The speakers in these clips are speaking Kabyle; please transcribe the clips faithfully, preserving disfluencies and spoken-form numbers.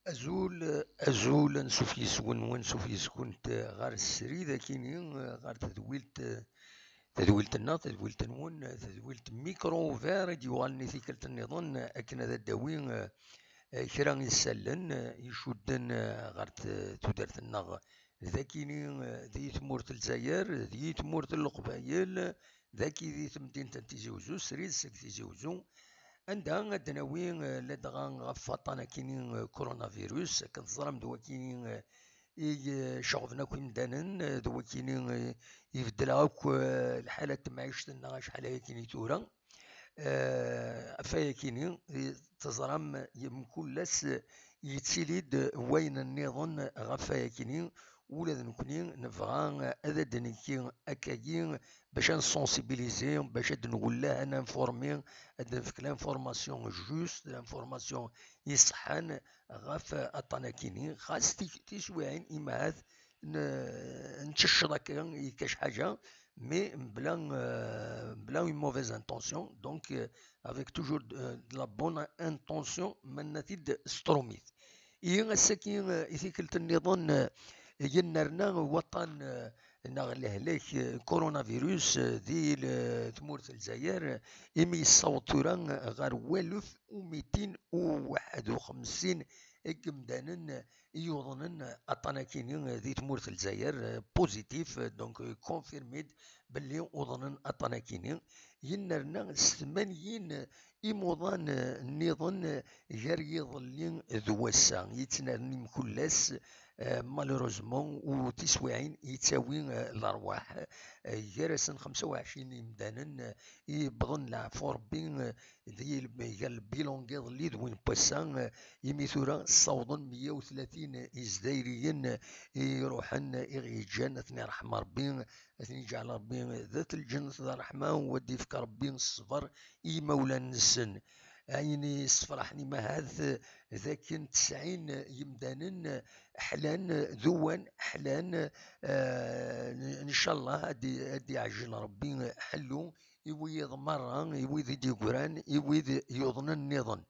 Azul, azul, ansuf yes-wen, ansuf yes-kunt ɣer srid akini, ɣer tedwilt, tedwilt-nneɣ, tedwilt-nwen, tedwilt Micro Ouvert i d-yuɣalen i tikkelt nniḍen akken ad d-tawi, eh, kra isallen, eh, icudden, eh, ɣer t-, tudert-nneɣ. Dakini, eh, di tmurt n Lezzayer, di tmurt n Leqbayel, dagi di temdint n Tizi Uzzu, srid seg Tizi Uzzu, anda ad d-nawi, eh, ladɣa ɣef waṭṭan akini, eh, coronavirus, akken teẓram d wakini, eh, i, eh, ceɣben akk imdanen, eh, d wakini, eh, ibeddel akk, eh, lḥala n temɛict-nneɣ acḥal ayakini tura. Eh, ɣef wayakini, eh, teẓram, eh, mkul ass, eh, yettili-d wayen nniḍen ɣef wayakini, ula d nekni nebɣa ad d-nekki akkagi bac ad nsensibiliser, bac ad nwelleh, ad ninformer, ad nefk l'information juste, l'information iṣeḥḥan ɣef aṭṭan-akini, xas ti-, tiswiɛin imahat n-, nettcecceḍ akka, yekka cḥaǧa, mais mebla, euh, mebla une mauvaise intention, donc, euh, avec toujours de, de la bonne intention, ma nenna-t-id s trumit. Ihi ass-agi, eh, i tikkelt nniḍen, eh, yennerna waṭṭan, eh, neɣ lehlak, eh, coronavirus, eh, di le-, tmurt n Lezzayer, eh, imi yessaweḍ tura, eh, ɣer walef u mitin u waḥed u xemsin n yimdanen, eh, i yuḍnen, eh, aṭṭan-akini, eh, di tmurt n Lezzayer, eh, positif, eh, donc, eh, confirmé-d belli uḍnen aṭṭan-akini. Yennerna s tmanyin imuḍan, eh, nniḍen, eh, gar yiḍelli d wass-a. Yettnerni mkul ass, eh, malheureusement, u tiswiɛin yettawi, eh, lerwaḥ. Eh, gar-asen xemsa u ɛecrin imdanen, eh, i yewwḍen leɛfu Rebbi, eh, di l-, gar lbilan n yiḍelli d win n wass-a, eh, imi tura ssawḍen meyya u tlatin izdayriyen, eh, i iruḥen, eh, i ɣ-yeǧǧan, ad ten-iṛḥem Rebbi, ad ten-yeǧɛel Rebbi d at lǧennet d ṛṛeḥma, u ad d-yefk Rebbi ṣṣber i yimawlan-nsen. Ayen yessefraḥen imahat d akken tesɛin yimdanen ḥlan, duwan ḥlan, eh, ncallah ad d-, ad d-iɛejjel Rebbi ḥellu i wiyaḍ merra, i wid i d-yeggran, i wid yuḍnen nniḍen.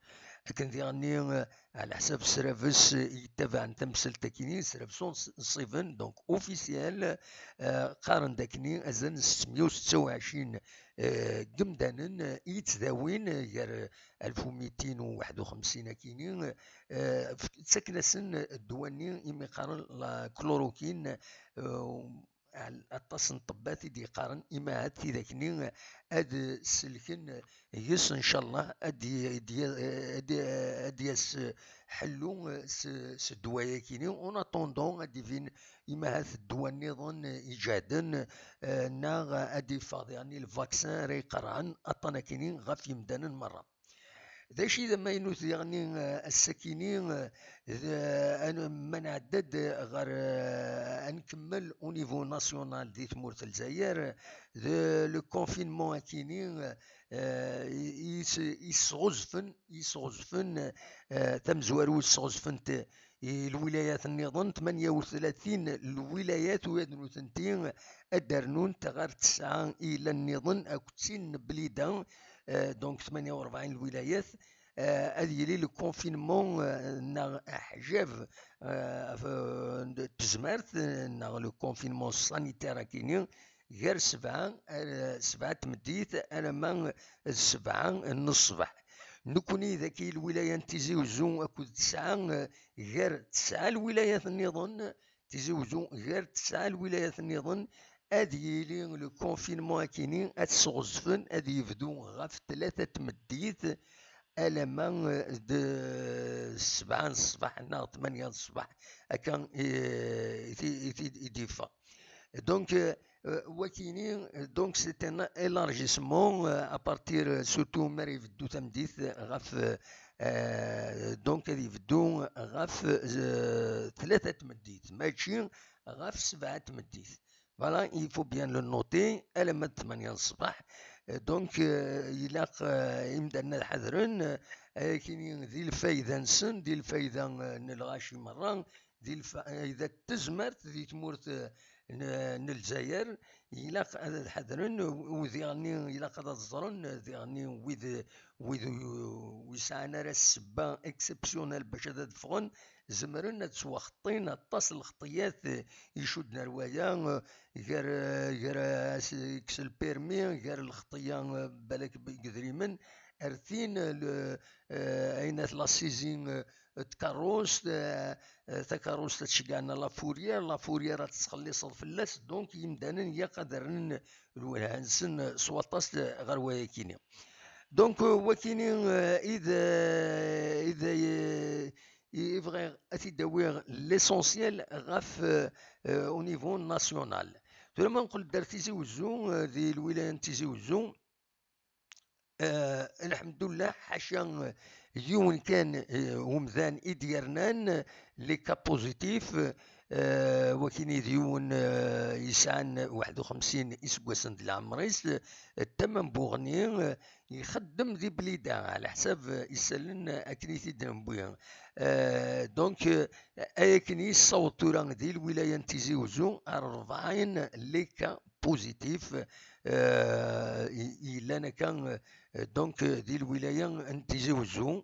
Akken diɣenni, eh, ɛla ḥsab srabes, eh, i yettabaɛen tamsalt-akini, srabes unṣ-, unṣiben, donc officiel, eh, qqaren-d akini azal n settemya u setta u ɛecrin, eh, n yimdanen, eh, i yettdawin, eh, gar, eh, alef u mitin u waḥed u xemsin akini, eh, f-, ttaken-asen ddwa-nni imi qqaren la chloroquine, eh, aṭas n ṭṭebbat i d-yeqqaren imahat tidak-nni ad selken yes, ncallah, ad d-, ad d-, ad d-, ad d-yas ḥellu s, s ddwa-yakini. En attendant, ad d-ibin imahat ddwa nniḍen iǧehden, eh, neɣ ad d-yeffeɣ diɣenni lvaksin ara iqerɛen aṭṭan-akini ɣef yimdanen merra. D acu i d amaynut diɣenni, eh, ass-akini, eh, d, eh, an-, ma nɛedda-d ɣer, eh, ad nkemmel au niveau national di tmurt n Lezzayer, d le confinement akini, eh, i, i s-, i sɣezfen, i sɣezfen, eh, tamezwaru i sɣezfent i lwilayat nniḍen, tmanya u tlatin lwilayat, u ad nutenti ad d-rnunt ɣer tesɛa i yellan nniḍen akked tin n Blida, eh, donc tmanya u rebɛin lwilayat, eh, ad yili le confinement, eh, neɣ aḥjab, eh, f-, n tezmert, eh, neɣ le confinement sanitaire akini, gar sebɛa, eh, sebɛa n tmeddit alamma d sebɛa n ṣṣbeḥ. Nekni dagi lwilaya n Tizi Uzzu akked tesɛa, eh, gar tesɛa lwilayat nniḍen, Tizi Uzzu gar tesɛa lwilayat nniḍen, ad yili le confinement akini, ad t-sɣezfen, ad yebdu ɣef tlata n tmeddit alamma, eh, d sebɛa n ṣṣbeḥ neɣ tmanya n ṣṣbeḥ, akka, eh, i t-, i t-, i d-yeffeɣ. Donc, euh, euh, wakini, euh, donc c'est un élargissement, euh, à partir, euh, surtout mi ara yebdu tameddit, euh, ɣef, euh, euh, donc ad yebdu ɣef, euh, tlata n tmeddit, mačči ɣef sebɛa n tmeddit. Voilà, il faut bien le noter, alamma d tmanya n ṣṣbeḥ. Euh, donc, euh, ilaq, euh, imdanen ad ḥadren, euh, ayakini di lfayda-nsen, di lfayda, euh, n lɣaci merra, di lfa-, eh, d tezmert di tmurt, eh, n, n Lezzayer, ilaq ad ḥadren, u diɣenni ilaq ad ẓren, diɣenni wid, wid ur yesɛan ara ssebba exceptionnelle bac ad ffɣen, zemren ad ttwaxeṭṭin aṭas n lxeṭṭiyat, eh, icudden ar waya, eh, gar, eh, gar, eh, as-, kkes lpirmi, gar lxeṭṭiya, eh, balak deg idrimen, ar tin, eh, le, eh, ayen at la saisie, eh, tkeṛṛust, eh, eh, takeṛṛust ad tceggɛen la fourrière, la fourrière ad tettxelliṣeḍ fell-as, donc imdanen ilaq ad rren lwelha-nsen s waṭas ɣer wayakini. Donc, euh, wakini, euh, i d, euh, i d, euh, i, i bɣiɣ ad t-id-awiɣ l'essentiel ɣef, euh, euh, au niveau national. Tura ma nqel-d ar Tizi Wezzu, euh, di lwilaya n Tizi Wezzu, euh, lḥemdullah, ḥaca, euh, yiwen kan, euh, umdan i d-yernan, euh, les cas positifs, euh, wakini d yiwen, euh, yesɛan waḥed u xemsin iseggasen d leɛmer-is, euh, tama n Buɣni, euh, ixeddem di Blida, ɛla ḥsab, euh, isallen akken i t-id-newwi. Euh, donc, euh, ay akken yessaweḍ tura di lwilaya n Tizi Wezzu ar rebɛin les cas positifs, euh, i, i yellan akka, euh, donc, euh, di lwilaya n Tizi Wezzu.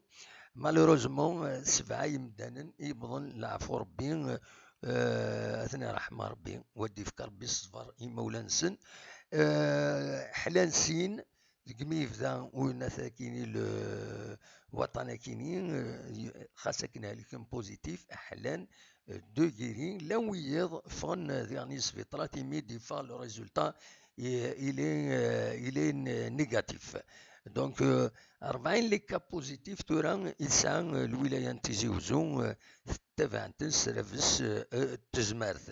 Malheureusement, euh, sebɛa yemdanen i yewwḍen leɛfu Rebbi, euh, ad ten-iṛḥem Rebbi, u ad d-ifk Rebbi ṣṣber i imawlan-nsen. Euh, ḥlan sin, deg mi yebda unat akini le waṭan akini, euh, xas akken helken positif, ḥlan, euh, deux guéris, llan wiyiḍ ffɣen, euh, diɣen i sbiṭrat imi d-yeffeɣ le résultat, i, il est, euh, il est n-, négatif. Donc, euh, rebɛin les cas positifs tura i tesɛa, euh, lwilaya n Tizi Wezzu, euh, tettabaɛent-ten s rrabes, euh, euh, n tezmert.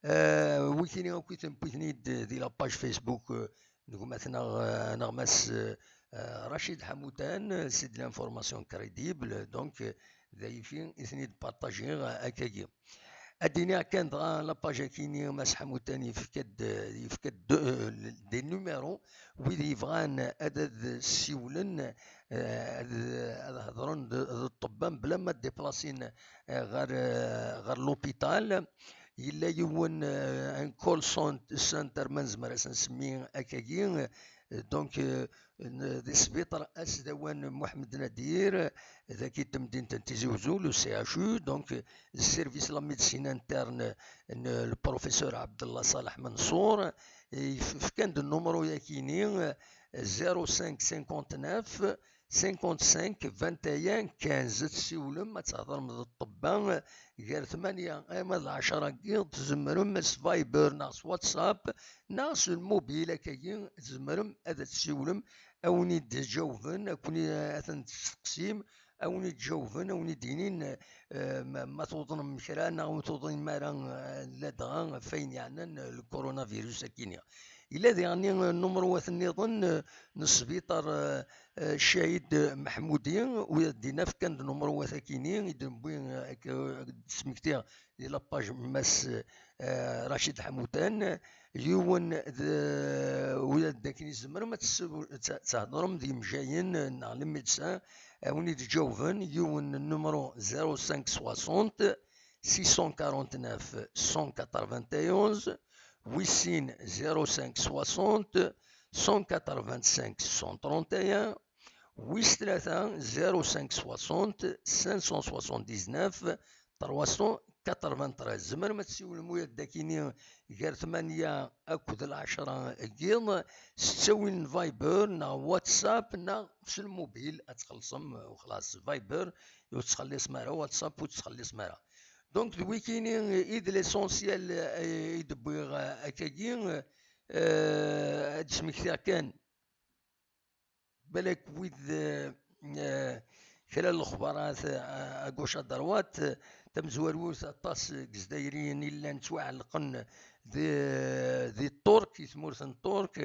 Euh, wikini akk i ten-, wwiten-id di la page Facebook, euh, n gma-tneɣ, euh, aneɣmas, euh, euh, Rachid Ḥamutan, euh, c'est de l'information crédible, donc, euh, d ayagi i ten-id-partagiɣ, euh, akkagi. Ad d-iniɣ kan dɣa la page akini, Mass Ḥamutan yefka-d, yefka-d, euh, des numéros, wid yebɣan ad, ad siwlen, euh, ad, ad hedren d, d ṭṭebba, bla ma déplacer, euh, ɣer, euh, ɣer l'hôpital. Yella yiwen, euh, un call cent-, center, ma nezmer ad s-nsemmi akkagi, euh, donc, euh, n-, di sbiṭar asdawan Mohamed Nadir, dagi n temdint n Tizi Wezzu, le C H U, donc, euh, service la médecine interne, n le professeur Abdallah Saleh Mansour, euh, yef-, fkan-d nnumru yakini, euh, zéro cinq cinquante-neuf, cinquante-cinq vingt et un quinze. Ad tessiwlem, ad thedrem d ṭṭebba, gar tmanya arma d lɛecṛa n yiḍ, tzemrem s Viber neɣ s WhatsApp neɣ s lmubil akkagi, tzemrem ad tessiwlem, a wen-id-ǧawben, a ken-, a ten-testeqsim, a wen-id-ǧawben, a wen-id-inin, eh, ma, ma tuḍnem kra neɣ ur tuḍnem ara, eh, ladɣa ɣef wayen yeɛnan, eh, le coronavirus akini. Yella diɣen, eh, nnumruwat nniḍen, eh, n sbiṭar, eh, eh, Ccahid Meḥmudi, u ad d-inaf kan d nnumruwat akini i d-newwi, eh, ak-, ak-, d-smektiɣ di la page n Mass, eh, Rachid Ḥamutan, yiwen d, u ad d-, akken tzemrem ad tess-, ad thedrem d yimejjayen neɣ les médecins, a wen-id-ǧawben, yiwen n nnumru zéro cinq soixante, six cent quarante-neuf, cent quatre-vingt-onze, wis sin zéro cinq soixante, cent quatre-vingt-cinq, cent trente et un, wis tlata zéro cinq soixante, cinq cent soixante-dix-neuf, trois cent quatre-vingt-treize. Tzemrem ad tessiwlem, u ad d-, akini gar tmanya akked lɛecṛa n yiḍ, s ttawil n Viber neɣ WhatsApp neɣ s lmubil, ad txellṣem, u xlaṣ, Viber ur tettxelliṣem ara, WhatsApp ur tettxelliṣem ara. Donc, d wikini i d l'essentiel, eh, i d-wwiɣ, eh, akkagi, eh, ad d-smektiɣ kan, balak wid, eh, eh, kra n lexbarat, eh, à gauche, à droite, eh, tamezwarut, aṭas n Yizzayriyen i llan ttwaɛellqen di, di Ṭṭurk, i tmurt n Ṭṭurk,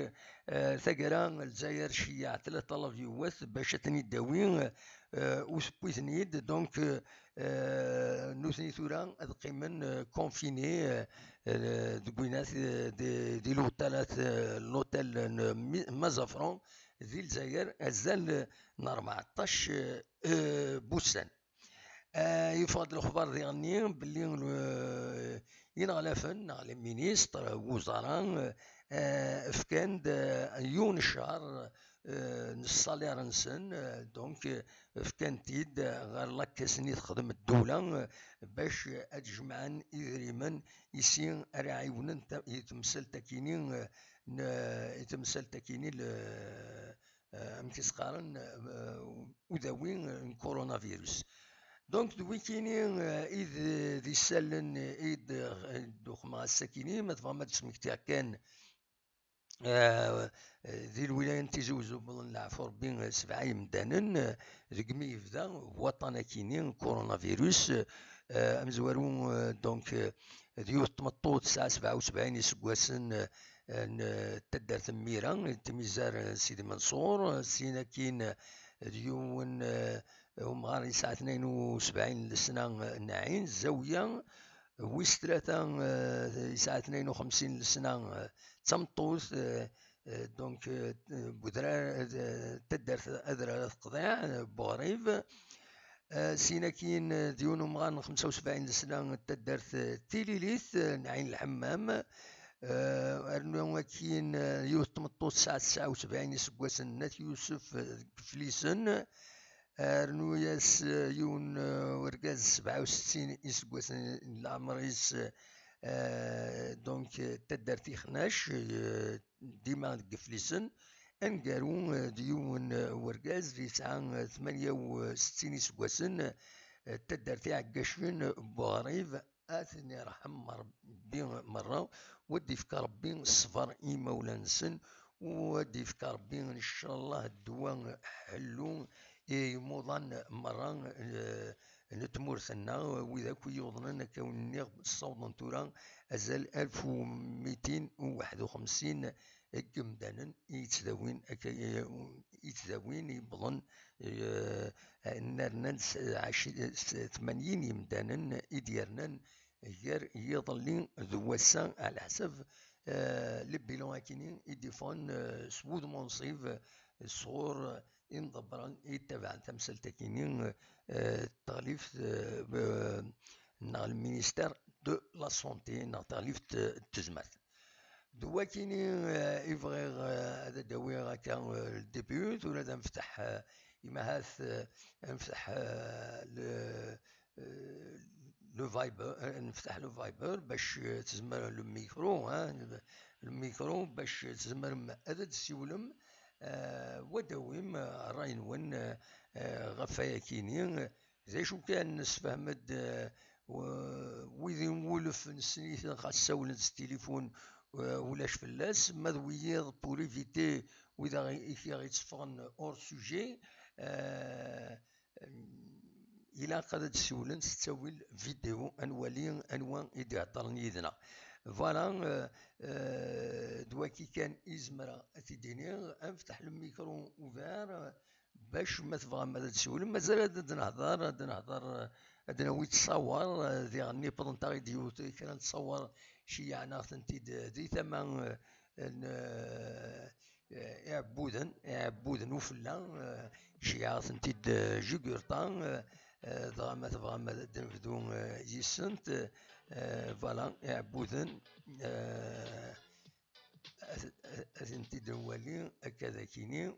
eh, taggara, Lezzayer ceyyeɛ tlata l'avion bac ad ten-id-tawi, eh, ur tewwi-ten-id, donc, eh, eh, nutni tura ad qqimen, eh, confinés, eh, eh, deg winat, eh, di, di l'hôtelat, eh, l'hôtel n Mi-, Mazafran di Lezzayer, azal, eh, n rbeɛṭac, eh, eh, n wussan. Ah, yeffeɣ-d lexbar diɣenni belli, eh, ineɣlafen neɣ les ministres, wuzara, eh, fkan-d, eh, yiwen ccher, eh, n ṣṣalir-nsen, eh, donc, eh, fkan-t-id, eh, ɣer la caisse-nni texdem ddewla, eh, bac, eh, ad jemɛen idrimen isi ara ɛiwnen ta-, i temsalt akini, eh, n, i temsalt akini, le, eh, amek i s-qqaren, eh, udawi n coronavirus. Donc, d wikini, eh, i d, d isallen i d, i d-uxmeɣ ass-akini, ma tebɣam ad d-smektiɣ kan, eh, di lwilaya n Tizi Uzzu, wwḍen leɛfu Rebbi, eh, sebɛa yemdanen, eh, deg mi yebda waṭṭan akini, coronavirus, eh, amezwaru, eh, donc, eh, d yiwet tmeṭṭut tesɛa sebɛa u sebɛin iseggasen, eh, n, eh, taddart n Mira, n tmizar, eh, Sidi Menṣur, eh, sin akin, eh, d yiwen, eh, umɣar yesɛa tnayen u sebɛin n lesna, eh, n Ɛin Zawiya, wis tlata, eh, yesɛa tnayen u xemsin n lesna, eh, d tameṭṭut, eh, eh, donc, eh, n udrar, eh, taddart Adrar At Qḍiɛ, eh, Buɣrib. Eh, sin akin, eh, d yiwen umɣar n xemsa u sebɛin n lesna n taddart, eh, Tililit, eh, n Ɛin Lḥemmam. Eh, rnu akin, eh, yiwet tmeṭṭut tesɛa tesɛa u sebɛin iseggasen n At Yusef, eh, deg Iflisen. Eh, rnu-yas, eh, yiwen, eh, urgaz sebɛa u settin iseggasen n leɛmer-is, eh, donc, eh, taddart Ixnac, eh, dima deg Iflisen. Aneggaru, eh, d yiwen, eh, urgaz yesɛa, eh, tmanya u settin iseggasen, eh, taddart Iɛeggacen, eh, Buɣrib. Ad ten-irḥem Rebbi merra, u ad d-ifk Rebbi ṣṣber i imawlan-nsen, u ad d-ifk Rebbi, ncallah, ddwa ḥellu i yimuḍan merra, eh, n tmurt-nneɣ, wid akk i yuḍnen, akka wen-nniɣ, ssawḍen tura azal alef u mitin u waḥed u xemsin n yimdanen i yettdawin akka, i yettdawin yewwḍen, eh, nnernan s-, ɛecri-, s-, tmanyin yimdanen i d-yernan gar yiḍelli d wass-a, ɛla ḥsab, eh, le bilan akini i d-iffɣen, eh, s wudem unṣib, eh, sɣur imḍebbren i yettabaɛen tamsalt akini, eh, taɣlift, eh, b-, neɣ le ministère de la santé, neɣ taɣlift, eh, n tezmert. D wakini, eh, i bɣiɣ, eh, ad d-awiɣ akka, eh, le début, tura ad nfetḥ, eh, imahat, eh, ad nfetḥ, eh, le, eh, le Viber, eh, nfetḥ le Viber bac, eh, tezmer le micro, hein, le micro bac tezmerem ad d-tessiwlem, eh, u ad d-tawim, eh, ṛṛay-nwen, eh, eh, ɣef wayakini, eh, d acu kan, nessefhem-d, eh, w-, wid iwulef nessen-iten, xas ssawlen s tilifun, eh, ulac fell-as. Ma d wiyiḍ, pour éviter wid aɣ-, i k-, aɣ-itteffɣen hors sujet, eh, ilaq ad d-siwlen s ttawil vidéo, ad nwali anwa i d-iheddren yid-neɣ. Voilà, eh, eh, d waki kan i zemreɣ ad t-id-iniɣ. Ad nfetḥ le micro ouvert, eh, bac ma tebɣam ad d-siwlem, mazal ad d-nehder, ad nehder, ad d-nawi ttṣawer, eh, diɣen wwḍent-aɣ-id yiwet, kra n ttṣawer, ceyyeɛen-aɣ-tent-id, eh, di tama, eh, n, eh, eh, Iɛebbuden, Iɛebbuden ufella, eh, ceyyeɛ-aɣ-tent-id, eh, Jugurta, eh, eh, dɣa ma tebɣam ad d-nebdu, eh, yis-sent, eh, voilà, Iɛebbuden, eh, ad, ad tent-id-nwali akka d akini.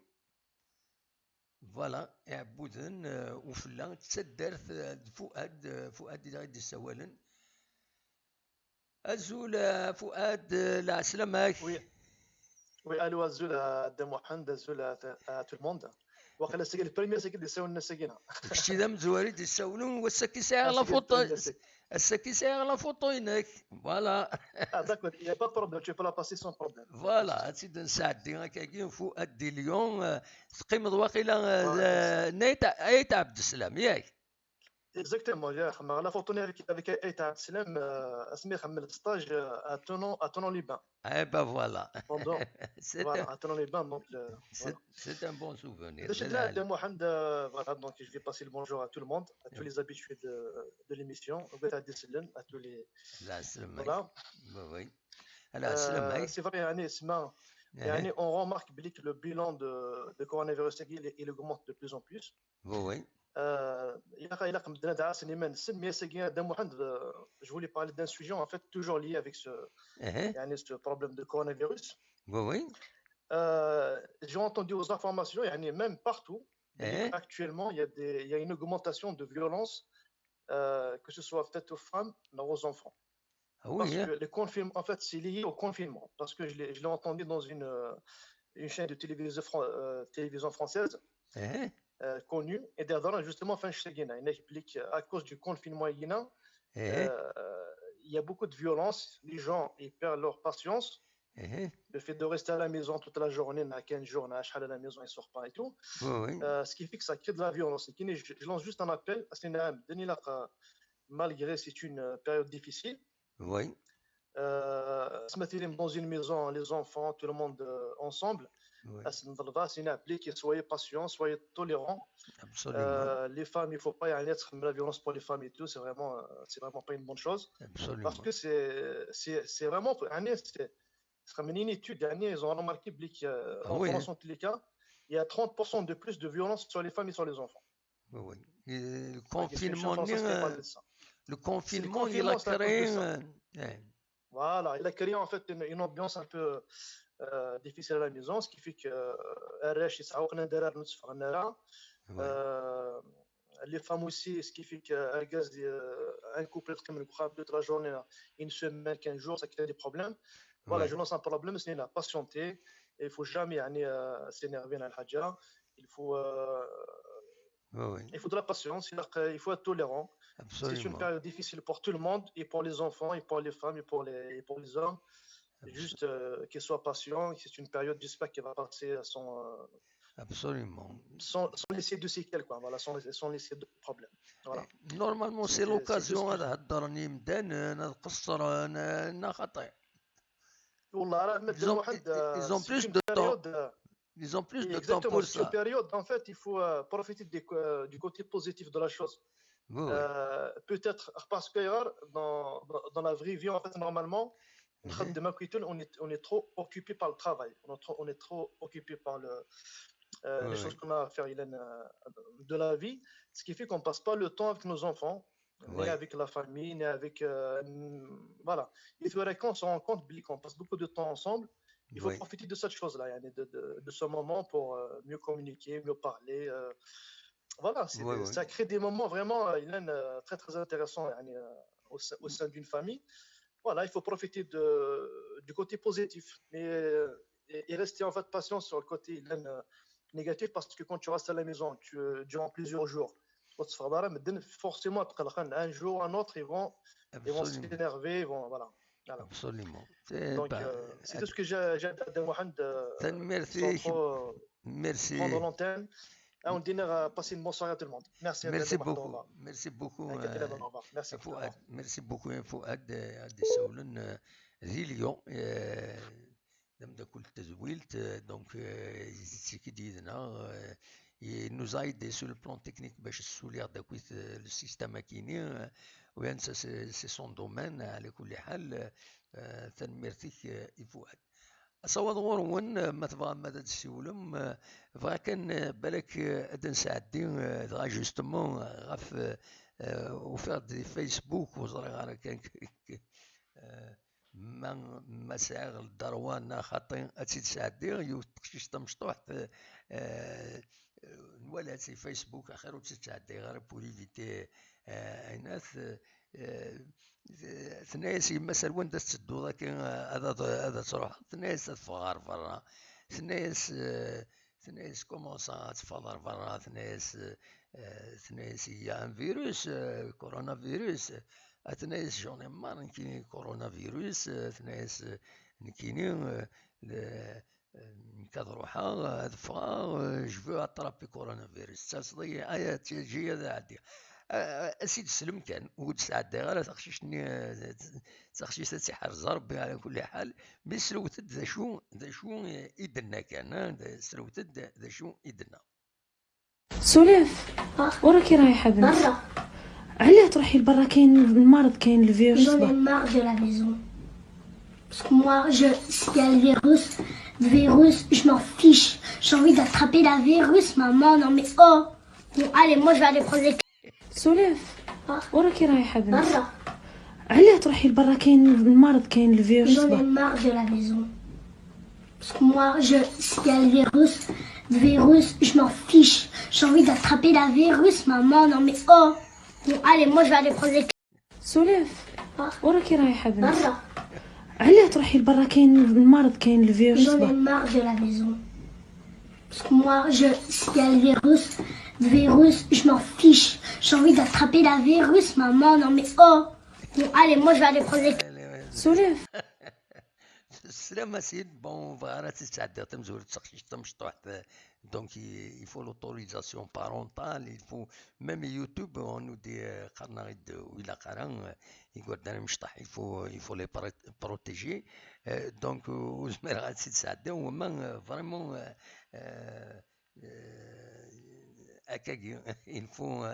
Voilà, Iɛebbuden, eh, ufella, d taddart, eh, d Fuad, eh, Fuad i d aɣ-id-issawalen. Azul, eh, Fuad, eh, lɛeslama-k. Oui. Oui, allô, azul, eh, Dda Muḥend, azul, eh, à tout le monde. Waqila ass-agi, le premier ass-agi d-issawlen ass-agi, neɣ? Kečč d amezwaru i d-issawlen, wass-agi sɛiɣ la photo. Ass-agi sɛiɣ la photo-inek. Voilà. Ah, d'accord, il y a pas de problème, tu peux la passer sans problème. Voilà, ad tt-id-nesɛeddi akkagi, Fuad di Lyon, eh, teqqimeḍ waqila, eh, d, eh, Nayt, Ayt Ɛebdeslam, yak? Exactement, il y a la photo avec, avec Ayt Abdeslam, euh, asmi xemmel stage, euh, à Thonon, à Thonon-les-Bains. Eh ben voilà. Pendant, c'est voilà, un, à Thonon-les-Bains, donc, euh, c'est, voilà, c'est un bon souvenir. Déjà, de Mohamed, euh, voilà, donc je vais passer le bonjour à tout le monde, à tous les habitués de, de l'émission, à tous les, voilà. Oui, oui. Alors, euh, c'est vrai, يعني، اسمع، يعني، on remarque بلي que le bilan de, de coronavirus, il, il augmente de plus en plus. Oui, oui. Euh, il a, il a, mais c'est, mais c'est, euh, je voulais parler d'un sujet en fait toujours lié avec ce, اها. يعني, ce problème de coronavirus. Oui, oui. Euh, j'ai entendu aux informations, يعني, même partout, اها. Actuellement, il y a des, il y a une augmentation de violence, euh, que ce soit faite aux femmes ou aux enfants. Ah oui, Parce hein. Que le confinement, en fait, c'est lié au confinement. Parce que je l'ai, je l'ai entendu dans une, euh, une chaîne de télévision, fran- euh, télévision française, اها. euh, connue, et derrière, justement, enfin, je sais, il y en a, il y en a qui expliquent, euh, à cause du confinement, il y en a, اها. euh, il y a beaucoup de violence, les gens, ils perdent leur patience. اها. Le fait de rester à la maison toute la journée, on a quinze jours, on a à la maison, ils sortent pas et tout. Oui, oui. Euh, ce qui fait que ça crée de la violence. Et qui n'est- je, je lance juste un appel à Sénat, Denis Laqa, malgré c'est une, euh, période difficile. Oui. Euh, ce matin, dans une maison, les enfants, tout le monde, euh, ensemble. Oui. À ce moment-là, c'est une appli qui soyez patients, soyez tolérants. Absolument. Euh, les femmes, il faut pas y aller être la violence pour les femmes et tout, c'est vraiment, euh, c'est vraiment pas une bonne chose. Absolument. Parce que c'est, c'est, c'est vraiment, يعني, c'est, c'est comme une étude, يعني, ils ont remarqué que, euh, Ah en oui, France, hein. En tous les cas, il y a trente pour cent de plus de violence sur les femmes et sur les enfants. Oui, oui. Et le Il y a quelque chose confinement, parce que c'est pas euh, de ça. Le C'est le confinement, il a confinement, c'est à cause créé de ça. Un... eh. Voilà, il a créé en fait une, une ambiance un peu, euh, difficile à la maison, ce qui fait que, euh, الريش يسعوقنا ندير نتفرغ نرى. Oui. Euh, les femmes aussi, ce qui fait qu'un gaz, euh, un couple qui me croit toute la journée, une semaine, quinze jours, ça crée des problèmes. Voilà, Ouais. Je lance un problème, c'est la patienter. Il faut jamais يعني, euh, s'énerver على حاجة. Il faut, euh, Oui, oui. Il faut de la patience, c'est-à-dire qu'il faut être tolérant. C'est une Absolument. Période difficile pour tout le monde, et pour les enfants, et pour les femmes, et pour les, et pour les hommes. Juste, euh, qu'ils soient patients, c'est une période, j'espère, qui va passer sans, euh, Absolument. Sans, sans laisser de séquelles, quoi. Voilà, sans, sans laisser de problème. Voilà. Normalement, c'est C'était- l'occasion c'était ad heddren yimdanen, ad qeṣṣren, neɣ xaṭi. والله راه مدن Ils ont, واحد ils ont c'est plus une de temps. Période, euh, Ils ont plus de temps Exactement, pour c'est une ça. Période, en fait, il faut, euh, profiter des co- euh, du côté positif de la chose. Oui, oui. Euh, peut-être parce que, euh, dans, dans, dans la vraie vie, en fait, normalement, Mhm. نخدم كيتون, on est, on est trop occupé par le travail. On est trop, on est trop occupé par le, euh, Oui, les oui. Choses qu'on a à faire, Hélène, euh, de la vie. Ce qui fait qu'on passe pas le temps avec nos enfants, ni Oui. Avec la famille, ni avec, euh, voilà. Et c'est vrai qu'on se rend compte, Billy, qu'on passe beaucoup de temps ensemble. Il faut Oui. Profiter de cette chose-là, يعني, de, de, de ce moment pour, euh, mieux communiquer, mieux parler. Euh, voilà, c'est Oui, des- oui. Ça crée des moments vraiment, euh, Hélène, euh, très, très intéressants, يعني, euh, au sein, au sein d'une famille. Voilà, il faut profiter de, du côté positif. Mais, euh, et, et rester en fait patient sur le côté, Hélène, euh, négatif, parce que quand tu restes à la maison, tu, euh, durant plusieurs jours, forcément, un jour ou un autre, ils vont, ils vont Absolument. S'énerver, ils vont, voilà. Voilà. Absolument. C'est Donc, pas- euh, c'est tout ce que j'ai j'ai à dire, Mohamed, euh, Tanemmirt-ik. Sans trop, euh, Merci. Prendre l'antenne. Ah, on dit, euh, passer une bonne soirée à tout le monde. Merci. Merci Au revoir. Beaucoup. Merci beaucoup. Avec Euh, au revoir. Merci. Fouad. Merci beaucoup, hein, Fouad, euh, ad d-isawlen, euh, di Lyon, euh, d ameddakel n tedwilt, euh, donc, euh, yettiki-d yid-neɣ, euh, il nous a aidé sur le plan technique باش nsuliɣ d acu-t, euh, le système-agi-nni, euh, u netta c'est c'est son domaine, ɛla kulli ḥal, euh, tanemmirt-ik, euh, i Fouad. Asawaḍ ɣur-wen, euh, ma tebɣam ad d-tessiwlem, euh, bɣiɣ kan, euh, balak, euh, ad d-nesɛeddi, euh, dɣa justement, euh, ɣef, euh, euh, ufiɣ-d di Facebook, ur ẓriɣ ara kan euh, ma, ma sɛiɣ le droit neɣ xaṭi ad tt-id-sɛeddiɣ, yiwet teqcict tamecṭuḥt, euh, euh, nwala-tt di Facebook, axir ur tt-id-sɛeddiɣ ara pour éviter, euh, ayen at, euh, euh, tenna-yas yemma-s: "Ar wanda tettedduḍ akka, euh, ad, ad, ad truḥeḍ?" Tenna-yas: "Ad ffɣeɣ ɣer berra." Tenna-yas, euh, Tenna-yas: "Comment ça, ad teffɣeḍ ɣer berra?" Tenna-yas, euh, tenna-yas: "Il y a un virus, euh, coronavirus." Ah, tenna-yas: "J'en ai marre, nekkini, coronavirus." Euh, tenna-yas, euh, "Nekkini, euh, le, euh, nekk ad ruḥeɣ, ad ffɣeɣ, euh, je veux attraper coronavirus." Tettaseḍ-iyi, aya, ttyaǧi ad ɛeddiɣ. Ah, ah, ad s-id-teslem kan, ur d-sɛeddayeɣ ara taqcict-nni, euh, d taqcict ad tt-iḥrez Rebbi ɛla kulli ḥal, mi srewtet d acu, d acu i d-tenna kan, ah, d-, srewtet d, d acu i d-tenna. سولاف، وراكي رايحة بنتي؟ برا. علاه تروحي لبرا؟ كاين المرض، كاين الفيروس. J'en ai marre de la maison. Parce que moi, je, s'il y a le virus, le virus, je m'en fiche. J'ai envie d'attraper la virus, maman. Non mais oh. Bon, allez, moi je vais aller prendre les. سولاف، وراكي رايحه بنت؟ Barra. علاه تروحي لبرا؟ كاين المرض، كاين الفيروس. J'en ai marre de la maison. Parce que moi, je, s'il y a le virus, le virus, je m'en fiche. J'ai envie d'attraper la virus, maman. Non mais oh. Bon, allez, moi je vais aller prendre les. سولاف، وراكي رايحه بنت؟ Barra. علاه تروحي لبرا؟ كاين المرض، كاين الفيروس. J'en ai marre de la maison. Parce que moi, je, s'il y a le virus, le virus, je m'en fiche. J'ai envie d'attraper la virus, maman. Non mais oh. Bon, allez, moi je vais aller prendre les. سولاف. السلام سيد. بون، بغا راه تتعدى تمزور تسخشيش تمشطوح. Donc il faut l'autorisation parentale, il faut même YouTube. On nous dit قرنا غيد ولا قرا يقول دار مشطح. Il faut, il faut les protéger. Donc وزمير غا تتعدى وما vraiment هكاكي. Il faut,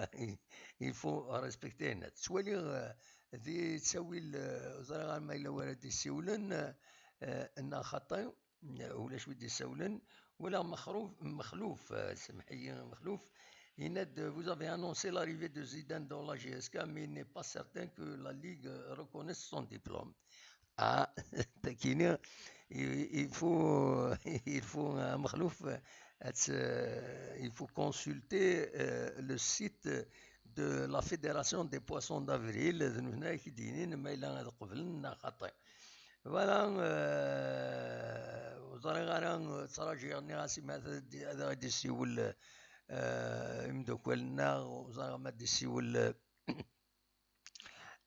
il faut respecter هنا. تتوالي دي تساوي ال-، زرا غير ما إلا ورا دي سيولن، آه، إنها خطي، ولا شوي دي سولن، ولا مخروف، مخلوف، آه، سمحي، مخلوف. Il a de, vous avez annoncé l'arrivée de Zidane dans la J S K, mais il n'est pas certain que la Ligue reconnaisse son diplôme. Ah, تاكيني. Il faut, il faut, آه، مخلوف، آه، il faut consulter, آه، le site de la Fédération des Poissons d'Avril. هنا كيدينين ما إلا هذا قبل خاطئ. Voilà. آه، وزريغ أنا تراجي غني غاسي ما هذا غادي يسيول، آه، يمدوكوالنا وزريغ ما غادي يسيول، آه،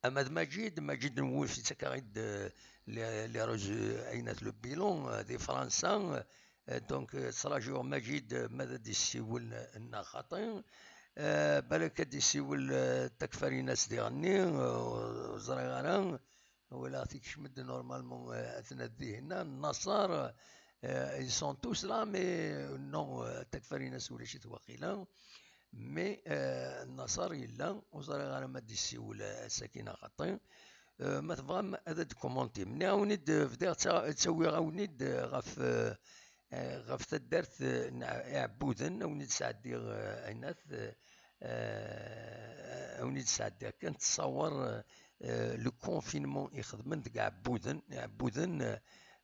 أما د مجيد، مجيد نوفي تكاغيد، آه، لي، لي روز، عينات لو بيلون، آه، دي فرنسا. آه، دونك، آه، تراجيو مجيد، آه، ماذا دي السيول، آه، إنا خاطي. آه، بالك دي السيول، آه، تكفريناس دي غني، آه، زريغ أنا. ولا تيكشمد نورمالمون، آه، أثناء ذهنا النصر، آه، ils sont tous là, mais non, آه، تكفريناس ولا شي واقيلا. Mais, آه، النصر يلا، وزريغ أنا ما دي السيول، آه، ساكنة خاطي. آه، ما تبغام هذا ديكومونتي. مني أونيد بديغ تسا-، تسوي أونيد غف، آه، غف تدرت، آه، نع-، عبودن، أونيد سعدي، آه، عينات، آه، آه، أونيد سعدي. كانت تصور، آه، لو كونفينمون يخدمن ديك عبودن، عبودن، آه،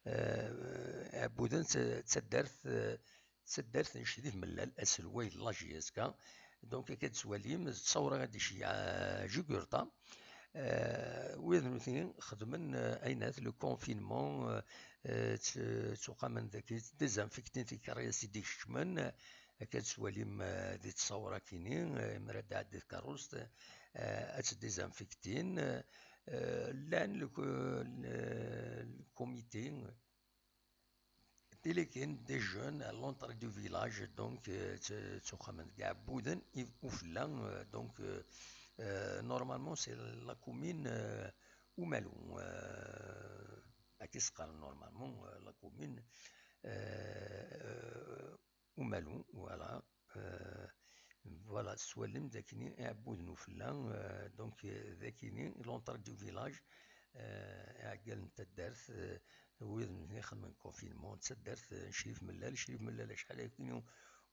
آه، عبودن ت-، تدرت، آه، تدرت نشريف ملال أسلوي لا جي اس كا. دونك كتسواليم تصور غادي شي، آه، جوكورتا. آه، ويذ نوتي خدمن، آه، أينات لو كونفينمون، آه، آه، ت-، تقامن ذاك ديزانفيكتين تيكاريا سيدي كشمن، آه، كتسواليم، آه، دي تصور كيني، آه، مراد عدد كاروست، آه، أت ديزانفيكتين، آه، آه، لان لو كو-، ال-، الكوميتي تيليكين دي جون à l'entrée du village, donc, آه، ت-، تقامن كاع بودن إف-، وفلا، آه، donc, آه، آه، normalement c'est la commune, آه، ومالو، آه، أكي سقار normalement, آه، la commune, آه، آه، ومالو، voilà. آه، voilà، سوالم داكني عبود نوفلا، آه، donc, آه، داكني l'entrée du village, آه، عقل نتا الدرس، آه، ويد نخدم كونفينمون تسدرت، آه، شريف ملال، شريف ملال شحال يكونوا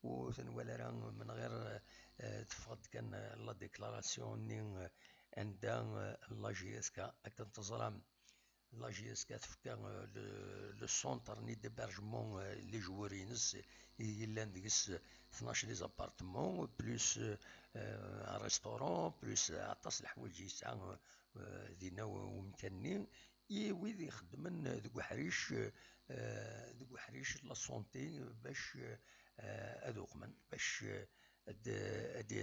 وثنوال راه من غير، آه، تفقد كان لا ديكلاراسيون ني، آه، عندها، آه، لا جي اس كا. كنت تزرام لا جي اس كا تفكا، آه، لو، لو سونتر ني ديبرجمون، آه، لي جوار ينس يلان ديس اثناش لي زابارتمون بلوس، آه، ان ريستورون بلوس عطاس الحوايج يسعى، آه، دينا ومكاني. اي ويد يخدمن ذو حريش، آه، ذو حريش لا سونتي باش، آه، اذوقمن باش، آه، اد اد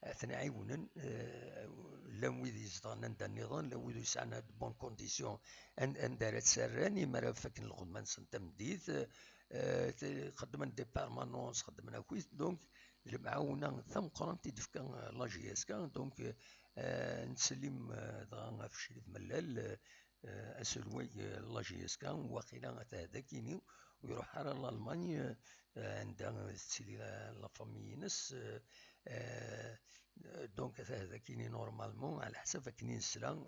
اتنعيونن، آه، لان ويد يزدغن عندا النظام، لان ويد يسعن هاد بون كونديسيون. عند عند راه تسران يمرا فاكن الخدمه نسن تمديت، آه، خدمن دي بيرمانونس، خدمن اكويت. دونك المعاونه ثم قران تدفكا لا جي اس كا. دونك، آه، نسلم، آه، دغا في الشريف ملال، آه، اسلوي، آه، لا جي اس كا، واقيلا غتهدى كيني ويروح على لالمانيا، آه، عندها تسيلي لا، لا فامي ينس، آه، Euh, donc, هذا كيني normalement على حسب كني نسلا.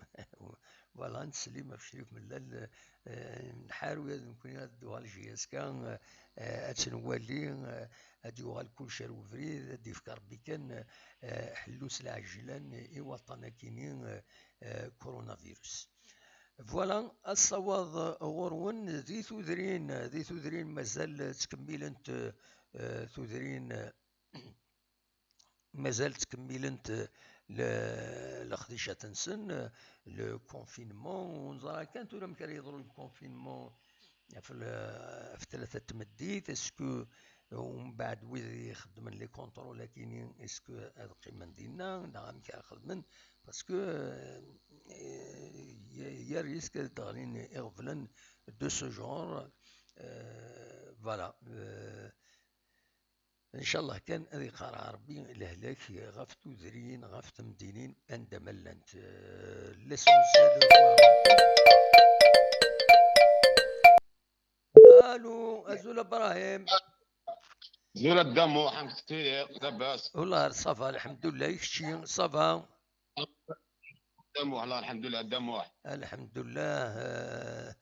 Voilà, نسلي ما في شريف من ال-، آه، نحارو هذا نكون هذا الدوغال جي اس كا، آه، اتنوالي، آه، ادي يوغال كل شيء وفريد، ادي يفكر ربي كان، آه، حلو سلا عجلان، اي وطن كيني، آه، آه، كورونا فيروس. Voilà, الصواب غورون ذي ثودرين، ذي ثودرين مازال تكملنت، آه، ثودرين، آه، مازال تكملنت ل-، لخديشة تنسن، le confinement، ونزرع كان تولى مكان يضرو le confinement في ال-، في ثلاثة تمديت، est-ce que ومن بعد ويد يخدمن les contrôles كيني، est-ce que هاد قيمة دينا، نعم كان خدمن، parce que، آه، يا، يا risque داغلين يغفلن de ce genre، آه، voilà، آه، إن شاء الله كان أذي قارع ربي لهلاك غف تودرين، غف تمدينين، أندم لنت، آه، l'essentiel. ألو، أزول إبراهيم. زول الدم وحمد سيري، لاباس. والله صافا، الحمد لله، كشي صافا. الدم والله الحمد لله، الدم واحد. الحمد لله، آه،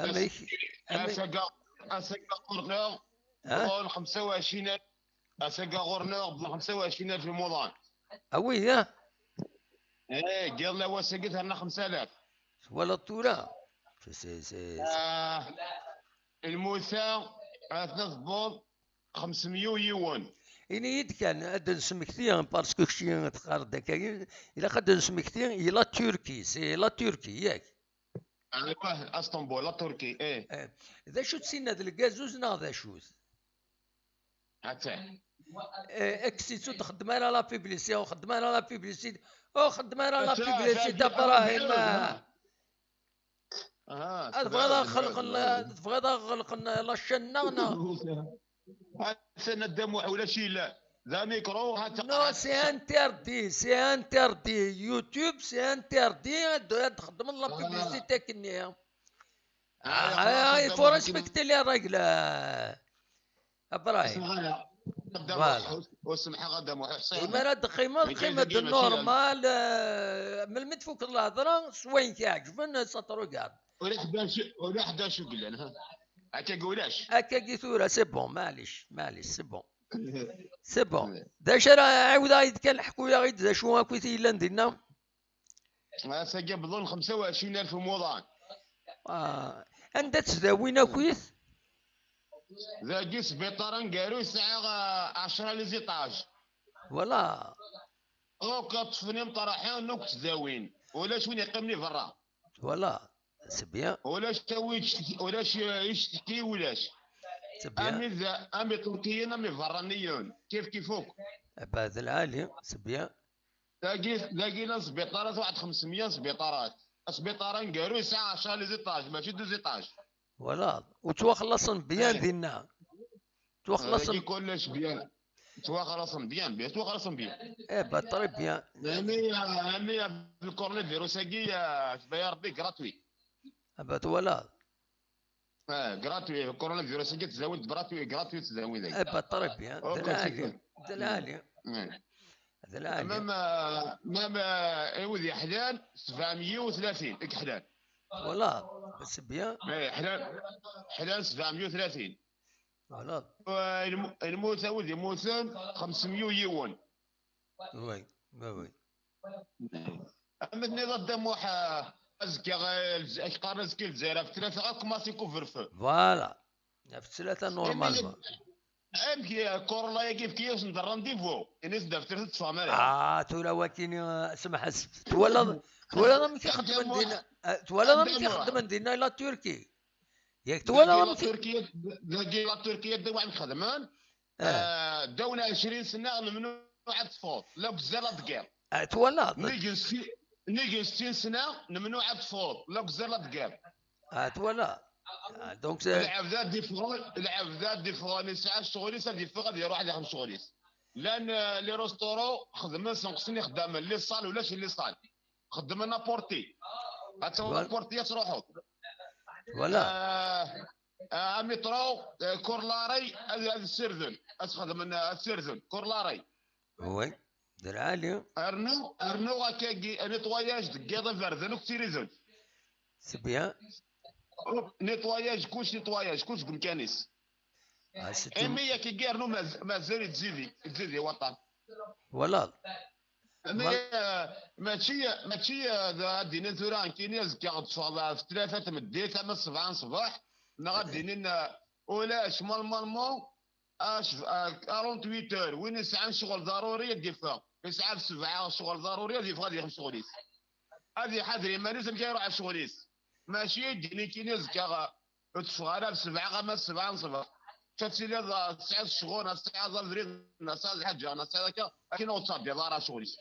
أما يك-، أما أساقا، أساقا قرنيغ، ها؟ بلون خمسة وعشرين ألف. أساقا قرنيغ، بلون خمسة وعشرين ألف الموضان. أوي، ها؟ إيه، قال له وسقتها لنا خمسة آلاف. ولا الطورة. سي، سي، سي. آه، الموسى، آه، ثلاث بوض، خمسمية ويون. إني يد كان أدن سمكتي، باسكو كشي تقارد داكاين، إلا قد سمكتي، إلا تركي، سي لا تركي، ياك؟ أيوه، أسطنبول، لا تركي، إيه. إيه. ذا شو تسينا ذا الكازوز نا ذا شو؟ حتى. إيه، إكسيتو تخدم على لا بيبليسي، وخدم على لا بيبليسي، وخدم على لا بيبليسي، تا إبراهيم. آه، تبغيض خلقن، تبغيض خلقن لا شنغنا. سنة دموع ولا شي لا. ذا ميكرو، ها نو، سي انتردي، سي انتردي. يوتيوب، سي انتردي. هاد، هاد خدم الله بيبليسيتي كني. آه، يا خلاص، آه، يفو ريسبكتي لي الراجل. آه. ابراهيم. اسمح لي. فوالا. واسمح غدا محسن. إما راه دخيمة، دخيمة دو نورمال، آه، من المدفوك الهضرة، سوين كيعجبن، ساتروكارد. ولا حدا شو، ولا حدا شو قلنا، ها. هكا قولاش. هكا قي ثورة، سي بون، معليش، معليش، سي بون. سي بون. دا شرا عاود عيد كان الحكوية غير دا شو هاكو يلان دينا. هسا جاب ظن خمسة وعشرين ألف موضان. آه. عندها تداوين أكويث؟ ذاكي سبيطار نقارو يسعى عشرة لي زيطاج. فوالا. أو كتصفني مطرحين نوك تداوين. ولا شوين يقيمني برا. فوالا. سي بيان. ولا شوين يشتكي، ولا شي يشتكي ولاش. سي بيان. أمي ذا، أمي تركيين، أمي فرانيين. كيف كيفوك. بعد العالي، سي بيان. تلاقي، تلاقي لنا سبيطارات، واحد خمسمية سبيطارات. سبيطار نقارو يسعى عشرة لي زيطاج، ماشي دو زيطاج. فوالا. وتوخلصن بيان إيه. دينا. توخلصن. هذاك كلش بيان. توخلصن بيان، بيان، توخلصن بيان. إيه، با، تري بيان. يعني، يعني، في الكورونا فيروس هاكي، آه، يا ربي، غراتوي. با، فوالا. اه، غراتوي، كورونا فيروس، كي تزاود براتوي، غراتوي تزاود. اي با، تري بيان. دلالي. دلالي. دلالي. مام، مام، ايوا ذي حدان سبعمية وثلاثين، اك حدان. فوالا، سي بيان. اي، حدان، حدان سبعمية وثلاثين. فوالا. الموتى ودي موتى خمسمية يوان. وي، وي، وي. أما تني ضد موح، أزكى غير الز-، أش قارن أزكى الجزائر في ثلاثة غا كوماسي كوفر فو. فوالا. في ثلاثة نورمالمون. أمك يا كورونا يا كيف كيف ندير رانديفو. إني سدفت ثلاثة تفهم عليها. آه، تولا واكيني، آه، سمح حسب. تولا، تولا ما كيخدم دينا، آه، تولا ما كيخدم دينا لا تركي. ياك تولا ما كي- تركيا، ذاكي لا تركيا دا واحد خدمان. آه. آه، داونا عشرين سنة ممنوع تفوض، لا بزاف لا تقير. آه، تولا. نيجي ستي-، نيجي ستين سنة ممنوع تفوض، لا بزاف لا تقير. آه، تولا. آه، دونك سي العبد هذا ديفرون، العبد هذا ديفرون، يسعى الشغل، يسعى ديفرون، غادي يروح يخدم شغل. لأن، آه، لي روستورو خدمة سنقصني خدامة، لي صال ولا شي لي صال. خدمة نابورتي. هاد فوالا. نابورتي تروحو. فوالا. آه، آه، مترو، آه، كورلاري، هاد، هاد السيرفن. أتخدم من، آه، السيرفن، كورلاري. Oui. D lɛali. Rnu, rnu akkagi, nettoyage deg yiḍ iberdan akk d tiridunt. C'est bien. Nettoyage, kullec nettoyage, kullec deg umkan-is. Ah, c'est tout. Imi akkagi rnu maz-, mazal yettzidi, yettzidi waṭan. Voilà. Mais, euh, mačči, mačči, euh, d-, ad d-inin tura nekkini azekka ad ffɣeɣ ɣef tlata tameddit ama ṣṣbeḥ n ṣṣbeḥ, neɣ ad d-inin, euh, ulac, normalement, à quarante-huit heures, win yesɛan ccɣel ḍaruri ad d-iffeɣ. Yesɛa ɣef ssebɛa ccɣel ḍaruri ad yeffeɣ ad yexdem ccɣel-is. Ad iḥader iman-is amek ara iruḥ ɣer ccɣel-is. Mačči ad d-inin nekkini azekka, euh, ur tteffeɣ ara ɣef ssebɛa ama ssebɛa n ṣṣbeḥ. Ad tiliḍ, ah, tesɛiḍ ccɣel, neɣ tesɛiḍ abrid, neɣ tesɛiḍ lḥaǧa, neɣ tesɛiḍ akka, akken ur ttɛeddiḍ ara ccɣel-ik.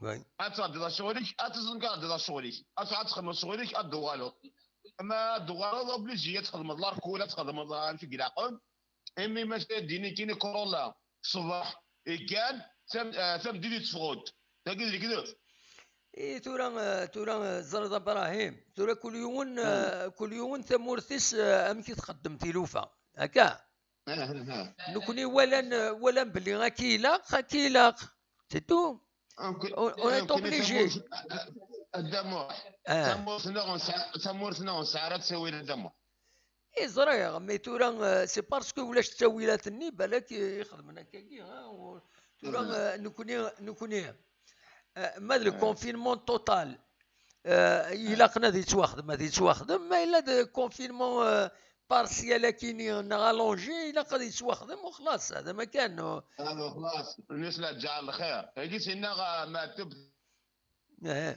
Oui. Ad tɛeddiḍ ccɣel-ik, ad tezzenkareḍ ccɣel-ik. Ad tɛeddiḍ txedmeḍ ccɣel-ik, ad d-tuɣaleḍ. Ma ad d-tuɣaleḍ, obligé ad txedmeḍ larkul, ad txedmeḍ, ah, amek i ilaqen. Imi mačči ad d-inin nekkini Corolla ṣṣbeḥ ikkan, tam-, ah, tameddit yetteffeɣ-d. Tagi d lekdeb. I tura, eh, tura, eh, ẓriḍ a Brahim, tura kul yiwen, eh, kul yiwen tamurt-is, eh, amek i txeddem tilufa, akka? Nekni walan, eh, walan belli akka ilaq, akka ilaq. C'est tout. On, on est obligé. A Dda Muḥ, tamurt-nneɣ ur nesɛi, tamurt-nneɣ ur nesɛi ara ttawil a Dda Muḥ. I ẓriɣ, mais tura, euh, c'est parce que ulac ttawilat-nni, balak i xedmen akkagi, ha, u-, tura, euh, nekni, nekni, euh, ma d le confinement total, euh, ilaqen ad yettwaxdem, ad yettwaxdem, ma yella d confinement, euh, partiel akini, neɣ allongé, ilaq ad yettwaxdem, u xlas, hada ma kan, u- Ah, xlas, nnis la ǧeɛl lxir. Agi sinna, ah, Maɛtub. Eh.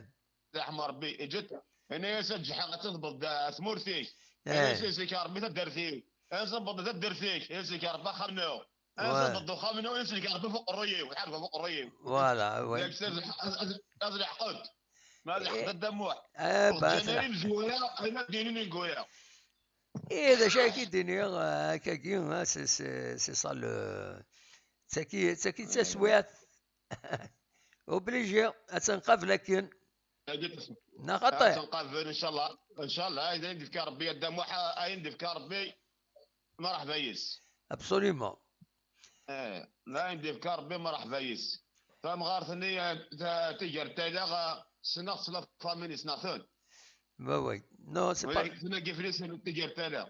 Leḥmer Rebbi, iǧǧet. Ini-as ad ǧeḥeɣ ad tḍebbeḍ tmurt-ik. Ini-as islik Rebbi taddart-iw. Ad tḍebbeḍ taddart-ik, islik Rebbi axxam-nneɣ. Ad tḍebbeḍ uxxam-nneɣ, islik Rebbi fuq uqerruy-iw, lḥerba fuq uqerruy-iw. Voilà, ouais. Yak ad, ad, ad, ad leḥqent. Ma leḥqent a Dda Muḥ. Eh, ur ǧǧan ara imezwura, ayen ad d-inin ineggura. Eh, d acu akka i d-iniɣ, eh, akkagi, eh, c'est, c'est, c'est ça le, d tagi, d tagi d taswiɛt. Obligé, ad tt-nqabel akken. Neɣ xaṭi? Ad tt-nqabel, ncallah. Ncallah, ayen d-yefka Rebbi a Dda Muḥ, ayen d-yefka Rebbi, mreḥba yes. Absolument. Eh, ayen d-yefka Rebbi, mreḥba yes. Tamɣart-nni, eh, ta-, tigert tala, eh, ssneɣ-tt la famille-is, neɣ ten. Bah oui. Non, c'est pas. Tigert tala.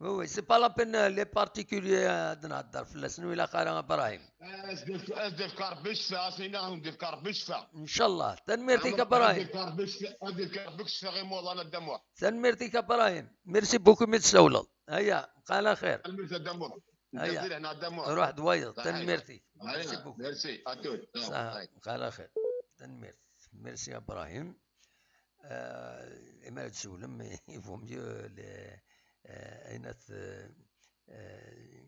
Oui, oui, c'est pas la peine, euh, les particuliers, euh, ad nhedder fell-asen, ur ilaq ara, Ibrahim. Ad d-yefk-, ad d-yefk Rebbi ccfa, as-iniɣ ad d-yefk Rebbi ccfa. Ncallah. Tanemmirt-ik, Ibrahim. Ad d-yefk Rebbi ccfa, ad d-yefk Rebbi ccfa i imuḍan a Dda Muḥ. Tanemmirt-ik, Ibrahim. Merci beaucoup mi d-tsawleḍ. Aya, bqa ɛla xir. Tanemmirt a Dda Muḥ. Aya. Lezzayer a Dda Muḥ. Ruḥ-d wayeḍ. Tanemmirt-ik. Merci beaucoup. Merci à tous. Bqa ɛla xir. Tanemmirt. Merci, Ibrahim. Euh, imi ara d-tsawlem, il vaut mieux les, euh, ayen at, euh, euh,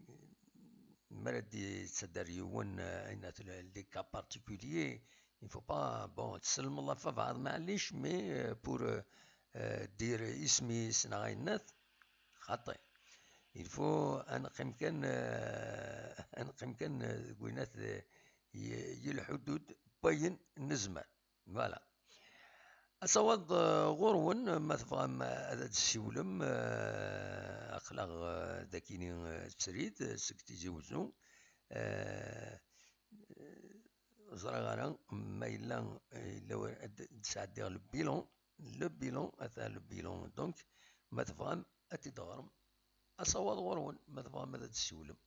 mi ara d-yettadder yiwen, euh, ayen at le, les cas particuliers, il faut pas, bon, tselmeḍ ɣef bɛaḍ, maɛlic, mais, euh, pour, euh, euh, dire isem-is neɣ ayen at, xaṭi. Il faut ad neqqim kan, euh, ad neqqim kan, euh, deg wayen at, euh, y-, y lḥudud n wayen nezmer. Voilà. Asawaḍ, euh, ɣur-wen, ma tebɣam, euh, ad d-tessiwlem, euh, aql-aɣ, euh, dakini, euh, srid, euh, seg Tizi Wezzu. Euh, ur ẓriɣ ara ma yella, euh, yella wa-, ad d-, d-sɛeddiɣ le bilan, le bilan, ata le bilan. Donc, ma tebɣam ad t-id-teɣrem, asawaḍ ɣur-wen, ma tebɣam ad d-tessiwlem.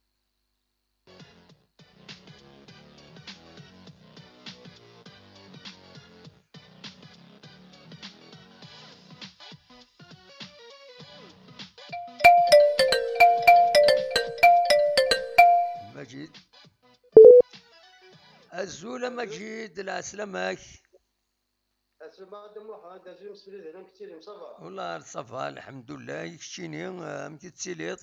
Maǧid. Azul a Maǧid, lɛeslama-k. Asma d Muḥend, azul msefliden, amek tettiliḍ, ça va? Wallah, ça va, lḥemdullah, i keččini, amek i tettiliḍ?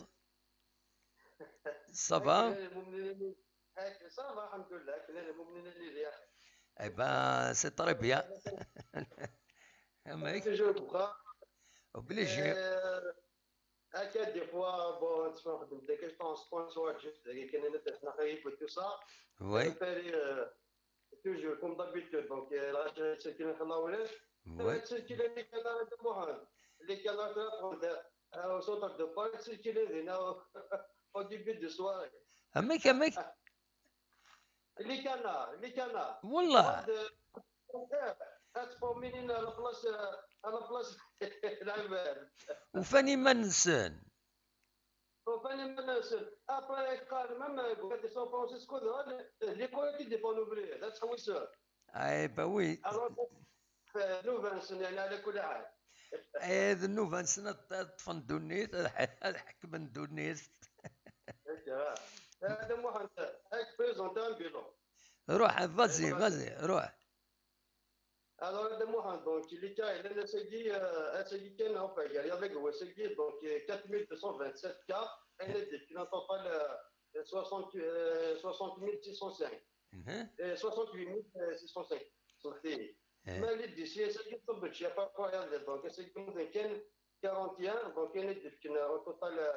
Ça va? Akken llan lmumnin, akken, ça va, alḥemdulillah, akken llan lmumnin a Lili. Eh ben, c'est très bien. Amek? Toujours deg uxxam. Obligé. Euh, akka, des fois, bon, tu vois, des questions sponsoires, juste, des questions, tout ça. Oui. Après, euh, toujours, comme d'habitude, donc, euh, la chaîne, c'est qui, la ulac. Oui. C'est qui, les canards de Mohamed. Les canards de la, euh, au centre de Paris, c'est qui, les, au, au début de soirée. Amek, amek? les canards, les canards. Wallah. Ad, eh, ad tfurminin à la place, euh, à la place. Lɛibad. Ufan iman-nsen. Ufan iman-nsen. Après, qqaren même, euh, deg San Francisco, d les collectifs des panneaux bleus, that's how we serve. Eh ben oui. Alors, euh, nnuba-nsen, yani, ala kulli ḥal. Eh, d nnuba-nsen ad, ad ṭṭfen ddunit, ad ḥ-, ad ḥekmen ddunit. Akka. Eh, Dda Muḥend, ad k-présenter un bilan. Ruḥ, vas-y, vas-y, ruḥ. Alors, Dda Muḥend, donc, les cas, il est, c'est qui, euh, c'est qui, qui est en fait, il y a avec, c'est qui, donc, euh, quatre mille deux cent vingt-sept cas, elle est définie en total, euh, soixante, euh, soixante mille six cent cinq. Mhm. Euh, soixante-huit mille six cent cinq. Sorti. Eh. Mais les décès, c'est qui tombe, il y a pas quoi, il y a, donc, c'est qui nous inquiète, quarante et un, donc, elle est définie en total, euh,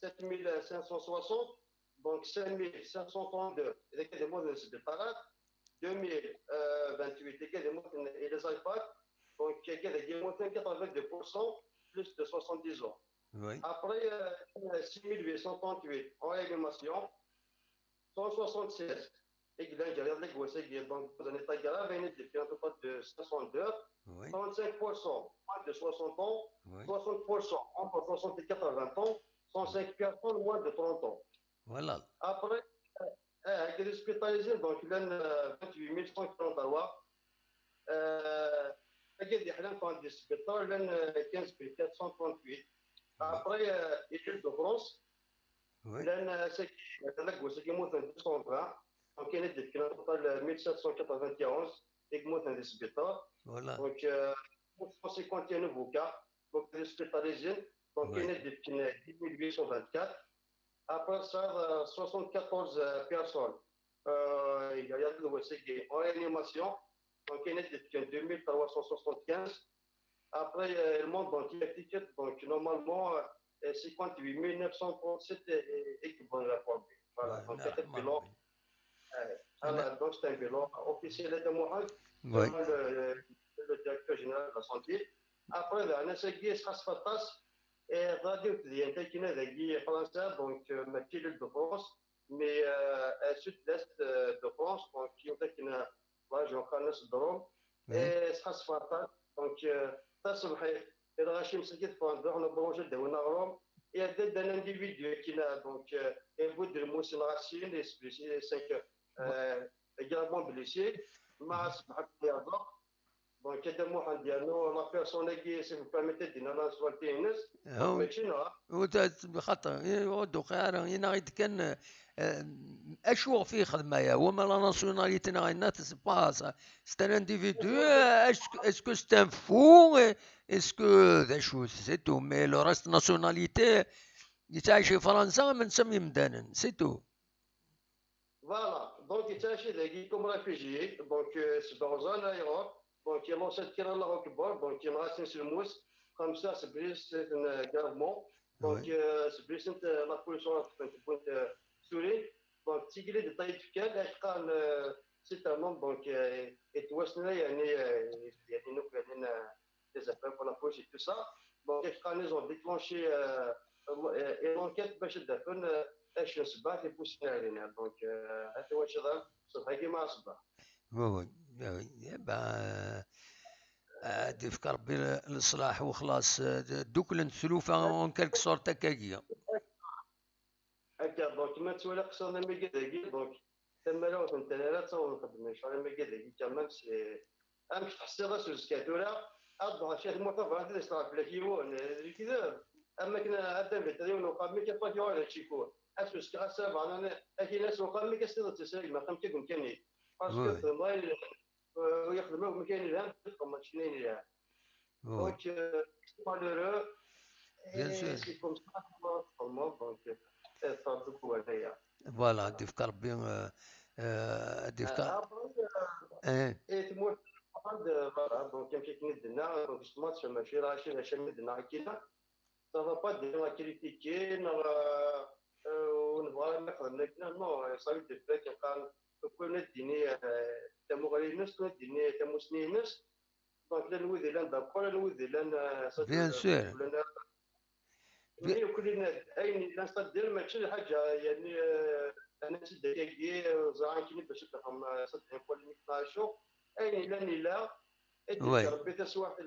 sept mille cinq cent soixante, donc, cinq mille cinq cent trente-deux. Et les cas de moins de, c'est des parades. deux mille vingt-huit, les cas de moins, et les iPads, donc, il y a des moins de quatre-vingt-deux pour cent, plus de soixante-dix ans. Oui. Après, euh, six mille huit cent trente-huit en réanimation, cent soixante-seize. Et que dans le, le, le, donc, dans un état grave, il y a des cas de cinq cent deux, Oui. trente-cinq pour cent moins de soixante ans, Oui. soixante pour cent entre soixante et quatre-vingts ans, cent cinq personnes moins de trente ans. Voilà. Après, euh, euh, les hospitalisés, donc, il y a, euh, vingt-huit mille cent quarante-trois. Euh, il y a des gens qui ont des hospitals, il y a, euh, quinze mille quatre cent trente-huit. Après, euh, l'Île-de-France, Oui. il y a, euh, c'est qui, c'est qui, c'est qui, deux cent vingt. Donc, il y a des, qui ont total, euh, mille sept cent quatre-vingt-onze, et qui ont des hospitals. Voilà. Donc, euh, cent cinquante et un nouveaux cas, donc, hospitalisés. Donc, il y a des, dix mille huit cent vingt-quatre. Après ça, euh, soixante-quatorze, euh, personnes. Euh, il y a, il y a de, c'est qui, en réanimation. Donc, il y a des, deux mille trois cent soixante-quinze. Après, euh, le monde entier, donc, normalement, euh, cinquante-huit mille neuf cent trente-sept est, est, est qui vont la former. Voilà, donc, Voilà, c'est un bilan. Euh, Voilà. Alors, donc, c'est un bilan officiel de Mohamed, Oui. le, le, le directeur général de la santé. Après, là, on a ce qui est Srasfatas, et Radio Client, qui est de França, donc, euh, mais qui est de France, mais, euh, à sud-est, euh, de France, donc, qui est une région, Carnes Drôme, Oui. Et Srasfatas, donc, euh, taṣebḥit, lɣaci msakit ffɣen-d, ruḥen branché ddaw n aɣrum, et d-, d'un individu qui n'a, donc, euh, yewwi-d lmus n ɣasin, et blessé, cinq, euh, gravement blessé, ma ṣebḥet yerḍeq. Donc, Dda Muḥend yernu la personne-agi, si vous permettez, d-yenna nationalité-ines, Aw. Mačči neɣ? Ur t-, xaṭer, i-, ur d-uqiɛ ara, yenna-id kan, eh, acu ɣef i yexdem aya, wama la nationalité neɣ yenna, c'est pas ça. C'est un individu, eh, est-ce que, est-ce que c'est un fou, eh, est-ce que d acu, c'est tout, mais le reste nationalité, yettɛic i Fransa, am netta am yimdanen, c'est tout. Voilà, donc yettɛici dagi comme réfugié, donc, euh, c'est dans un aéroport, donc il lance kra Allahu Akbar, donc il reste sur le mousse, comme ça, c'est blessé, c'est un, euh, gravement. Donc, Oui. Euh, c'est blessé, euh, la police, euh, c'est une, euh, souris. Donc, tigli de taille de quel, euh, c'est un homme, donc, euh, et toi, c'est, il y a, euh, il y a des, il y a des, euh, des affaires pour la police et tout ça. Donc, quand ils ont déclenché, euh, euh, et l'enquête, ben, je défends, euh, et je suis pas, et puis, c'est rien. Donc, euh, هذا هو الشيء هذا، صباح كيما صباح. Oui, oui, oui, oui. Eh ben, euh, ad ifk Rebbi le-, leṣlaḥ u xlaṣ, eh, d-, dduklen tlufa en quelque sorte akkagi. Akka, donc, ma ttwaliɣ qṣan amigad-agi, donc, tamarawt n tnara ad taweḍ nxeddem lecɣal amigad-agi, quand même, c'est, amek tḥessiḍ asuzekka tura, ad ḍeɛf kra tmurt tabrat ad yesleɣ fell-ak yiwen, eh, d lekdeb, am akken ad d-nbeddel yiwen uqamik, ad yuɣal d aciku. Asuzekka, ass-a, bɣan, akin-as uqamik, as-tiḍ d tisragma, am kagum kan-ik. Parce que Oui. txedmeḍ ayen, eh, ur yexdem akk amek ayen yelhan, txedmeḍ mačči ayen yelhan. Oui. Donc, euh, c'est malheureux. Bien Et sûr. C'est comme ça que moi, pour moi, donc, euh, c'est un peu pour rien. Voilà, ad ifk Rebbi, eh, eh, ad ifk Euh, après, euh, eh, et moi, de, voilà, donc, comme je dis, donc, justement, sur ma chaîne, la chaîne, la chaîne de Nakina, ça va pas de la critiquer, non, euh, euh, on va mettre maintenant, euh, ça veut dire que quand on connaît dîner, euh, tamuɣli-ines, on connaît dîner, tamusni-ines, donc, llan wid yellan d'accord, llan wid yellan, euh, ça, Bien euh, sûr. llan, euh, mais au final, ayen yellan, c'est-à-dire, mačči d lḥaǧa, yani, euh, Anna-tt-id akkagi, ẓriɣ akken bac ad d-tafem, euh, ça devient polémique neɣ acu. Ayen yellan yella, ad d-yefk Rebbi taswiɛt.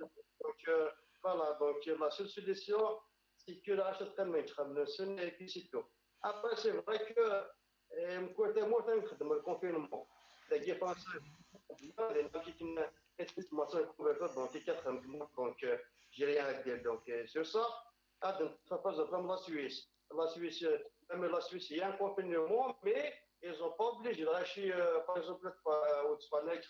Donc, euh, voilà, donc, euh, la seule solution, c'est que lɣaci ad qqimen deg yexxamen-nsen, et puis c'est tout. Après, c'est vrai que, euh, mkul tamurt ad nexdem le confinement. Dagi Fransa, dinna akken ad tmassa convertir, donc, quatre mois, donc, euh, j'ai rien à dire, donc, euh, sur ça. Ad nexdem comme la Suisse. La Suisse, euh, même la Suisse, il y a un confinement, mais ils ont pas obligé lɣaci, euh, par exemple, euh, ou de soigner,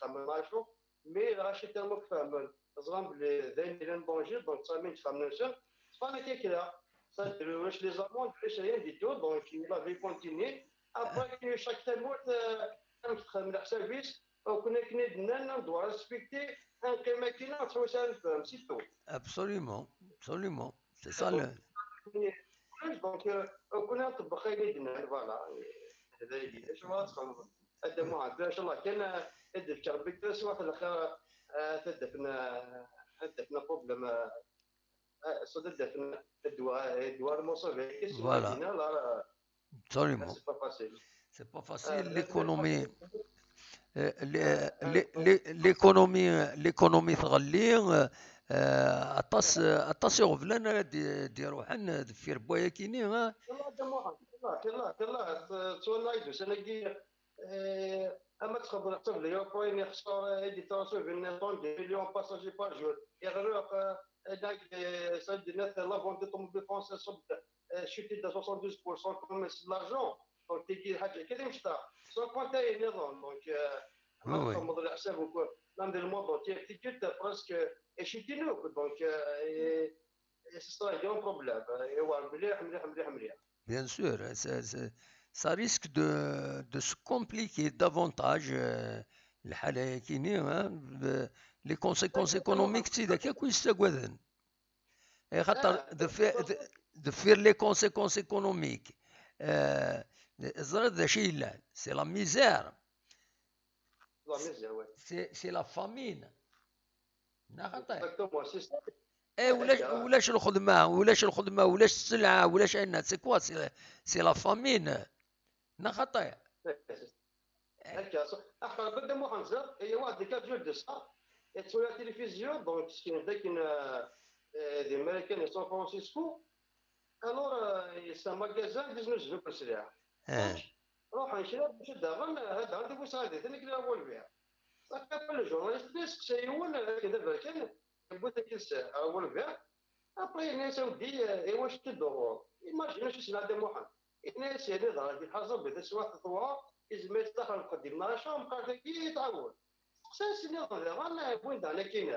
mais lɣaci tellement que, euh, ẓran belli d ayen yellan danger, donc ttɣamin deg yexxamen-nsen, ttfan akka kra. C'est-à-dire, ulac les amendes, ulac rien du tout, donc la vie continue. Après, chaque tamurt, euh, amek texdem leḥsab-is, akken akken i d-nnan, ad d-respecter, ad neqqim akkin, ad nettḥewwis ad nefhem, c'est tout. Absolument, absolument. C'est ça le. Donc, euh, akken ad nṭebbeq ayen i d-nnan, voilà. D ayen, acu ara txedmeḍ? A Dda Muḥend, ncallah kan, euh, ad d-yefk Rebbi taswiɛt n lxir, euh, ad d-afen, euh, ad d-afen problème, euh, euh, ça d-afen ddwa, ddwa lmuṣiba-agi, sinon, voilà, dinna, là, absolument, c'est pas facile. C'est pas facile, euh, l'économie. Euh, l'é-, euh, l'é-, euh, l'é-, l'économie, euh, l'économie tɣelli, euh, euh, aṭas, euh, aṭas iɣeblan ara d-, d-iruḥen, euh, deffir n wayakini, hein. Yalla, a Dda Muḥend, yalla, yalla, yalla, t-, ttwalaɣ-d ussan-agi, euh, ama txedmeḍ ḥsab l'aéroport-nni yexṣer, euh, ad yettṛusu vingt millions passagers par jour. Iɣleq, euh, ad, euh, ça veut dire la vente des automobiles françaises, euh, chuté de soixante-douze pour cent, quand même, c'est de l'argent. Donc, tigi ḥaǧa kan imecṭaḥ. Sans compter ayen nniḍen. Donc, euh, ma txedmeḍ leḥsab, même dans le monde entier, tigi presque, et chuté, donc, euh, et, et ce sera un grand problème. Et ouais, mliḥ, mliḥ, mliḥ, mliḥ. Bien sûr, ça, ça, ça risque de, de se compliquer davantage, euh, lḥala-agi-nni, hein, de, les conséquences économiques, d tidak akk i ssagaden. Axaṭer deffir, de-, deffir les conséquences économiques, euh, ẓriɣ d acu yellan, c'est la misère. La misère, ouais. C'est, c'est la famine. Neɣ xaṭi? Exactement, c'est ça. Eh, ulac, ulac lxedma, ulac lxedma, ulac sselɛa, ulac ayenna. C'est quoi? C'est, c'est la famine. Neɣ xaṭi? Akka, ça. Axaṭer Dda Muḥend, il y a des cas de ça. Et sur la télévision, donc, ce qui est avec une, euh, euh, des Américains de San Francisco. Alors, euh, c'est un magasin, dix-neuf zéro pour cela. Donc, ruḥen kra bac ad d-aɣen, ad d-aɣen tabuseɣ ad ten-kra awal biha. Safi, après, le journaliste-nni yesteqsa yiwen, akken d aberkan, yewwi-t akin s awal biha. Après, yenna-yas, a weddi, eh, iwacu t-id-tuɣeḍ? Imagine acu yesla Dda Muḥend. Yenna-yas, yani, dɣa di lḥaẓa, bi taswiɛt tuɣeḍ, izmer yettaxer lqeddim, neɣ acu, meqqar tagi i tɛawed. Steqsan-as nniḍen daɣen, eh, wwin daɣen akkin.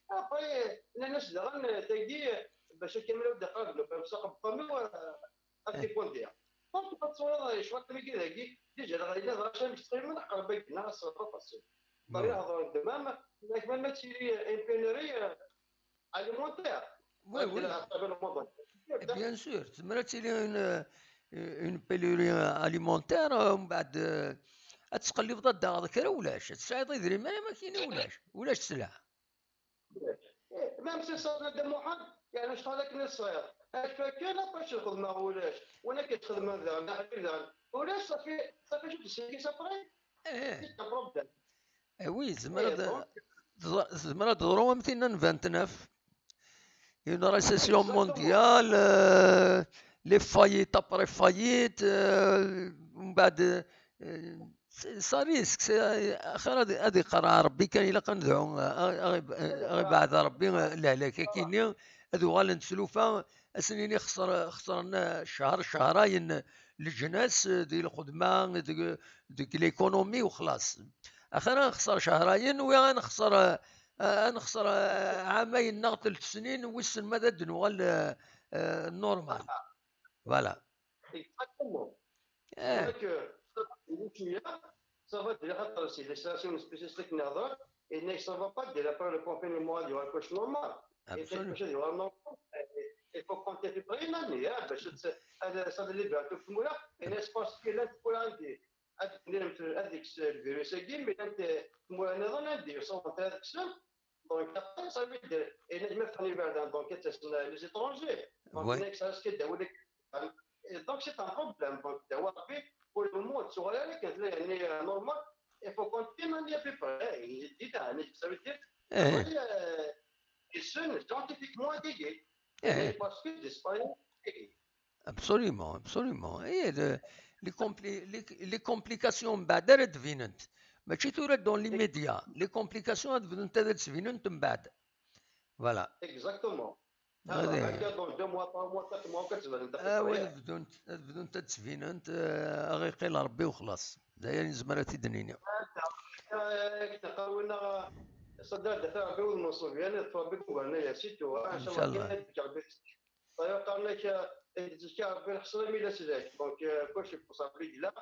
Après, nnan-as daɣen, eh, tagi, bac akken ma d-iqreb le peuple, s axebbam-iw, eh, ad t-ikundiɣ. Donc, ma tettwaliḍ, eh, cwiṭ wigi dagi, déjà, dɣa yella dɣa acu amek ttɣimin, aqreb-agi, neɣ ass-a, pas facile. Bari heḍren-d même, même ma tili, eh, une pénurie, eh, alimentaire. Oui, oui. Et bien sûr, tezmer ad tili une, une pénurie alimentaire, euh, mbeɛd, euh, ad tettqellibeḍ ad d-taɣeḍ kra ulac, ad tesɛiḍ idrimen ama kini ulac, ulac sselɛa. Eh, même si ça, Dda Muḥend, yani, acḥal akken i tesɛiḍ, acfa kan, après, lxedma ulac, win akka txedmen daɣen, aḥbib daɣen, ulac, ça fait, ça fait juste des services après. Eh. C'est un problème. Eh oui, tezmer ad, tezmer ad teḍru am tinna n vingt-neuf. Une récession mondiale, euh, les faillites après faillites, euh, mbeɛd, euh, c'est, ça risque, c'est, axir ad, ad iqerreɛ Rebbi kan, ilaq ad nedɛu, euh, ad, ad, ad ibeɛɛed Rebbi, euh, lehlak-agi-nni, ad uɣalent tlufa, ad sen-nini xesr-, xesren, euh, ccher, cehrayen, leǧnas, euh, di lxedma, deg, deg l'économie u xlaṣ. Axir ad nexser cehrayen, u ad nexser, euh, ad nexser, euh, ɛamayen neɣ telt snin, wissen ma ad d-nuɣal, euh, euh, normal. Voilà. Exactement. Eh. C'est vrai que ça, ça va dire, c'est les situations spécifiques, et ça va pas dire, après le confinement, il y aura quelque chose normal. Absolument. Et quelque chose, il y aura normal. Il faut compter à peu près une année, hein, parce que c'est, ça, ça délivre un peu plus loin. Et l'espace qui est là, pour aller, avec le virus, mais quand, euh, moi, on a dit, ça, on a dit, donc, après, ça veut dire, et les mecs, les Verdun, donc, c'est les étrangers. Donc, ouais. Ça risque de, et donc, c'est un problème. Donc, de, pour le moment, tu vois, là, quand il est normal, il faut continuer à peu près. Il dit, là, ça veut dire, eh, oui, euh, il sonne scientifiquement à Didier. Eh. Parce que d'Espagne, absolument, absolument. Et le, les, compli les, les complications, بعد راه تبينت. ماشي ثورة dans l'immédiat. Les complications هاد بدون تبينت من بعد. Voilà. Exactement. هذه هكا dans deux mois, trois mois, quatre mois، كتبان انت في آه، وين الطريق. بدون، بدون تتبيننت، آه، غيقيل ربي وخلاص. داير نزمر تدنيني. آه، تقاوينا صدر دفع ربي والمنصوب، يعني، الطوابق وهنايا، سيتو. آه، إن إن شاء شاء الله الله. كاين هاد الكعبة. طيب، قال لك، آه، تزكى ربي الحصرة ميلا سلاك. Donc، آه، كلشي بوصافي لا.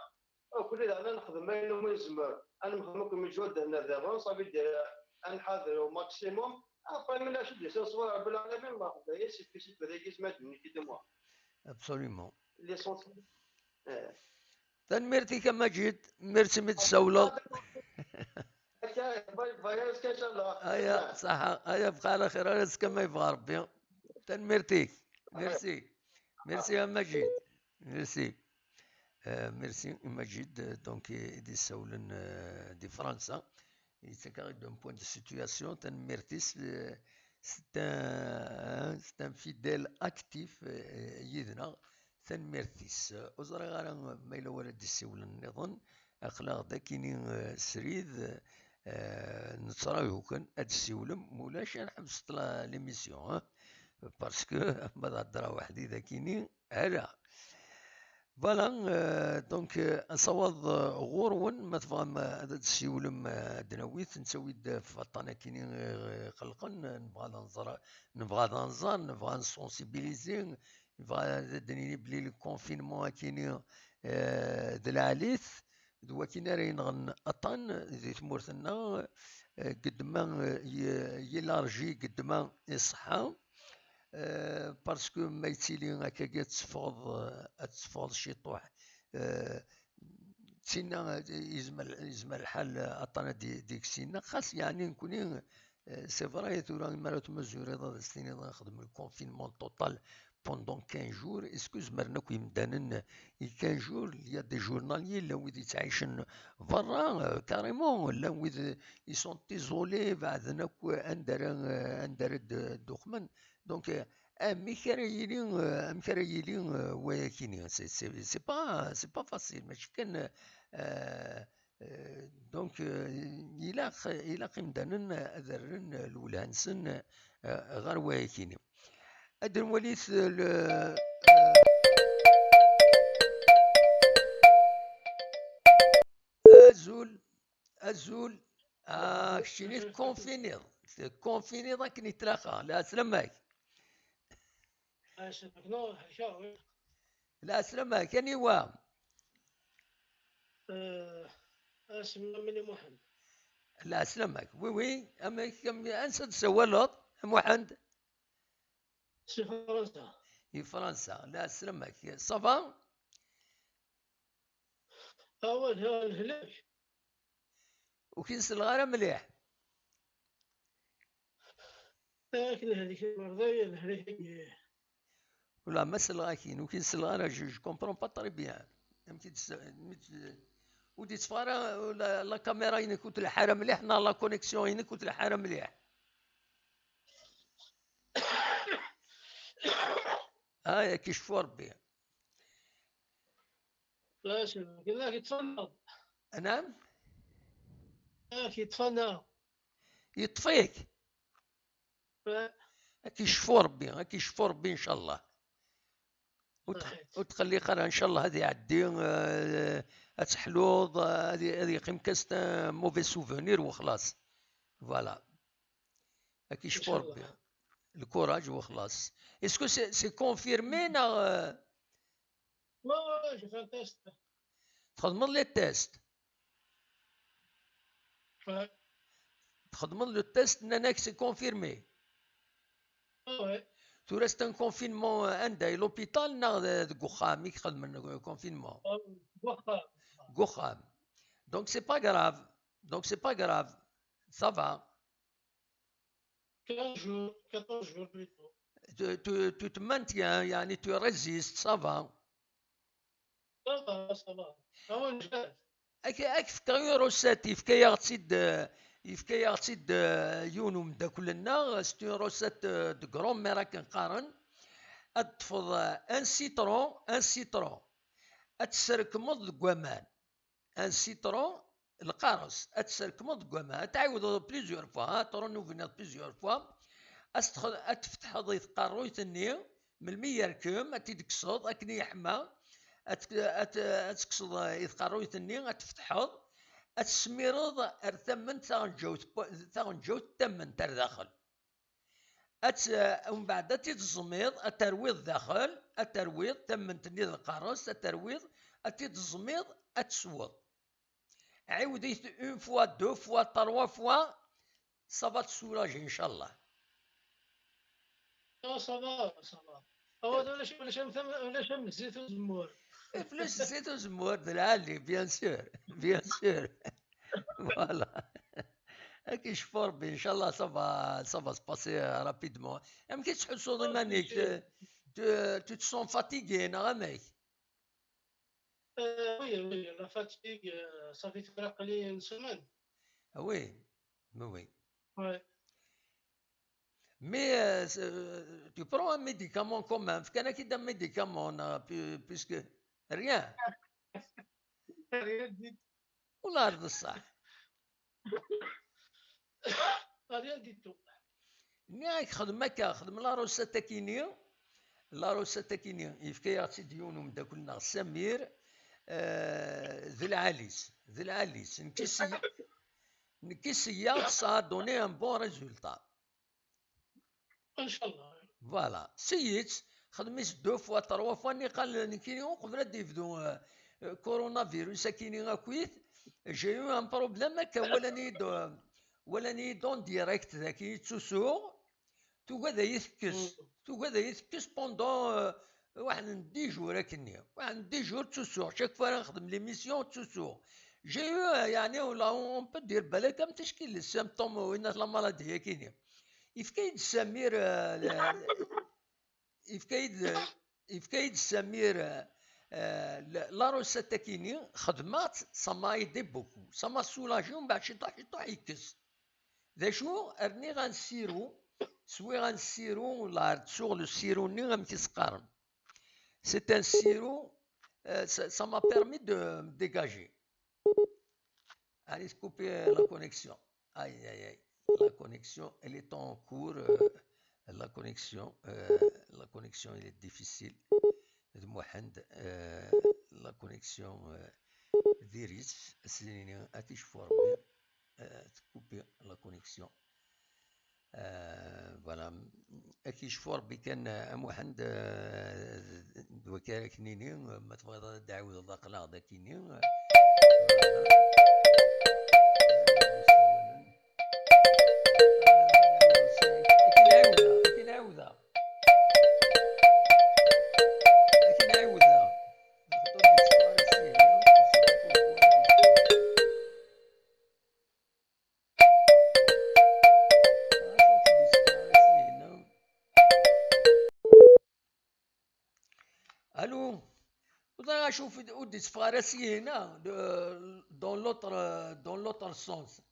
وكل هذا نخدم ما ينو ما يزمر. أنا نخدم كل مجهود هنا دابا، صافي دير، نحاول au maximum. Après، من شد يصير صبر رب العالمين، ما خدايا، c'est plus simple، هذا كيس ما تبني كي دو موا. Absolument. L'essentiel. آه. تنميرتك يا مجيد، merci من تسولغ. باي باي، إن شاء الله. هيا، صحة، هيا، بقى على خير، رزقك ما يبغى ربي. تنميرتيك. Merci. Merci يا مجيد. Merci. Euh, merci مجيد. Donc, i d-issawlen, euh, di Fransa. Yettaker-d un point de situation. Tanemmirt-is, euh, c'est un, c'est un fidèle actif, euh, yid-neɣ. Tanemmirt-is. Ur ẓriɣ ara ma yella wara d-issawlen nniḍen. Aql-aɣ-d akini, euh, srid, euh, nettraǧu kan ad d-ssiwlem, ma ulac ad nḥebset la, l'émission, hein, parce que ma d-heddreɣ weḥd-i d akini, ala. Voilà, euh, donc, euh, asawaḍ, euh, ɣur-wen, ma tebɣam, euh, ad d-ssiwlem, euh, ad d-nawi-t, nettawi-d ɣef waṭṭan akini, euh, iqellqen, nebɣa ad nẓer, nebɣa ad nẓer, nebɣa ad nsensibiliser, nebɣa ad d-nini belli le confinement akini, euh, d lɛali-t, d wakin ara yenɣen aṭṭan di tmurt-nneɣ, eh, qedd ma, eh, y-, yélargi, qedd ma iṣeḥḥa, eh, parce que ma yettili akkagi ad teffɣeḍ, eh, ad teffɣeḍ ciṭuḥ, eh, d tinna, eh, yezmer, yezmer lḥal, eh, aṭṭan ad d-, d-ikkes tinna, xas yeɛni nekni, eh, c'est vrai, tura mi ara tmuzuriḍ ad as-tiniḍ nexdem le confinement total pendant quinze jours, est-ce que zemren akk yemdanen i quinze jours, il y a des journaliers, llan wid yettɛicen berra, euh, carrément, llan wid, euh, ils sont isolés, beɛden akk anda ara, euh, anda ara d-, ddukmen. Donc, euh, amek ara yili, euh, amek ara yili, euh, wayakini, c'est, c'est, c'est pas, c'est pas facile, mačči kan, euh, Euh, donc, euh, ilaq, ilaq imdanen ad rren lwelha-nsen, euh, ɣer wayakini. Ad nwalit le, euh, azul, azul. Ah, keččini tkonfiniḍ. Tkonfiniḍ akken itlaq. Lɛeslama-k. Lɛeslama-k, aniwa? Eh, asma-m Muḥend. Lɛeslama-k. Oui, oui, amek, am-, ansa d-tsawaleḍ, a Muḥend? Si Fransa. I Fransa, lɛeslama-k. Ça va? Awal, ha, lehlak. Ur k-in-selleɣ ara mliḥ. Akken hdik merḍay, lehlak-agi. Wala ma selleɣ-ak-in, ur k-in-selleɣ ara, je, je comprends pas très bien. Amek i d-, mi d-, ur d-itteffeɣ ara la, la caméra-inek ur tleḥḥu ara mliḥ, neɣ la connexion-inek ur tleḥḥu ara mliḥ. Ah, yak icfu Rebbi. La, c'est vrai. Yak yeṭṭef-aneɣ. Anam? Yak yeṭṭef-aneɣ. Yeṭṭef-ik? Ad k-icfu Rebbi, ad k-icfu Rebbi, ncallah. Ur tx-, ur tqelliq ara, ncallah ad iɛeddi, eh, ad teḥluḍ, eh, ad i-, ad yeqqim kan c'est un mauvais souvenir, wexlaṣ. Voilà. Ad k-icfu Rebbi. Le courage, wexlaṣ. Est-ce que c'est, c'est confirmé, neɣ, eh? Ouais, ouais, ouais, j'ai fait un test. Txedmeḍ les tests? Ouais. Txedmeḍ le test, nnan-ak c'est confirmé. Ah ouais. Tura c'est un confinement, euh, anda, l'hôpital neɣ d-, deg uxxam i k-xedmen, euh, confinement? Ah, deg uxxam. Deg uxxam. Donc c'est pas grave. Donc c'est pas grave. Ça va. Quinze jours, quatorze jours plutôt. Tu, tu, tu te maintiens, يعني, tu résistes, ça va. Ça va, ça va. Ah ouais, je vais. Ak, ak fkeɣ une recette, yefka-yaɣ-tt-id, euh, yefka-yaɣ-tt-id, euh, yiwen umeddakel-nneɣ, c'est une recette, euh, de grand-mère akken qqaren. Ad teṭṭfeḍ, euh, un citron, un citron. Ad tesrekmeḍ deg waman. Un citron, lqares, ad tesrekmeḍ deg waman. Ad tɛiwdeḍ plusieurs fois, hein, ad trenouvleḍ plusieurs fois. Ad tfetḥeḍ i tqerruyt-nni, melmi yerkem, ad t-id-tekkseḍ akken yeḥma, ad, ad, ad tekkseḍ i tqerruyt-nni, ad tfetḥeḍ, ad tesmireḍ ar tamment taɣenǧawt, taɣenǧawt tamment ar daxel. Ad t-, umbeɛd ad t-id-teẓmiḍ, ad terwiḍ daxel, ad terwiḍ tamment-nni d lqares, ad terwiḍ, ad t-id-teẓmiḍ, ad tesweḍ. Ɛiwed-it une fois, deux fois, trois fois, ça va te soulager, inchallah. Ah, ça va, ça va. Ah, ulac, ulac am tam-, ulac am zzit uzemmur. Plus zzit uzemmur, d lɛali, bien sûr, bien sûr. Voilà. Ad k-icfu Rebbi, inchallah, ça va, ça va se passer, euh, rapidement. Amek i tettḥussuḍ iman-ik? Tu, tu, tu te sens fatigué, neɣ amek? Euh, oui, oui, la fatigue, euh, ça fait aql-i une semaine. Ah oui, oui, oui. Ouais. Mais, euh, c'est, euh, tu prends un médicament quand même. Fkan-ak-id un médicament, euh, pu-, puisque rien. Rien du tout. Wallah d ṣṣeḥ. Rien du tout. Nniɣ-ak xdem akka, xdem la recette akini, la recette akini, yefka-yaɣ-tt-id yiwen umeddakel-nneɣ Samir, euh, d lɛali-s, d lɛali-s. Nekk i s-, nekk i s-yyaɣ, ça a donné un bon résultat. Inchallah. Voilà. Seyyi-tt, xdem-itt deux fois, trois fois, niqal nekkini uqbel ad d-yebdu, euh, euh, coronavirus akini akkit, j'ai eu un problème akka, walan-iyi-d, euh, walan-iyi-d en direct daki, ttusuɣ, tugad ad iyi-tekkes, Mm. tugad ad iyi-tekkes pendant, euh, waḥed n dix jours akkenni, waḥed n dix jours ttusuɣ, chaque fois ara nexdem l'émission ttusuɣ. J'ai eu, euh, yeɛni, on peut dire balak am ticki les symptômes, winat la maladie akini. Yefka-yi-d Samir, euh, le-, yefka-yi-d, yefka-yi-d Samir, euh, euh, la, la recette akini, xedmeɣ-tt, ça m'a aidé beaucoup. Ça m'a soulagé, umbeɛd ciṭuḥ, ciṭuḥ yekkes. D acu? Rniɣ un sirop, swiɣ un sirop, la, ttuɣ le sirop-nni, amek i s-qqaren. C'est un sirop, euh, ça, ça m'a permis de me dégager. Allez, couper la connexion. Aïe, aïe, aïe. La connexion, elle est en cours. Euh, la connexion, euh, la connexion, elle est difficile. De Mohamed, euh, la connexion, euh, virus, c'est un, euh, couper la connexion. Euh, voilà. Ad k-yecfu Rebbi kan, a Muḥend, euh, d wakka ara k-nini, ma tebɣiḍ ad d-ɛiwdeḍ aql-aɣ d akini. Voilà. Ad k-nɛiwdeɣ, ad k-nɛiwdeɣ. Ad k-nɛiwdeɣ. Allô. Ur ẓriɣ acu ur d-itteffeɣ ara syin, ah, de, dans l'autre, dans l'autre sens.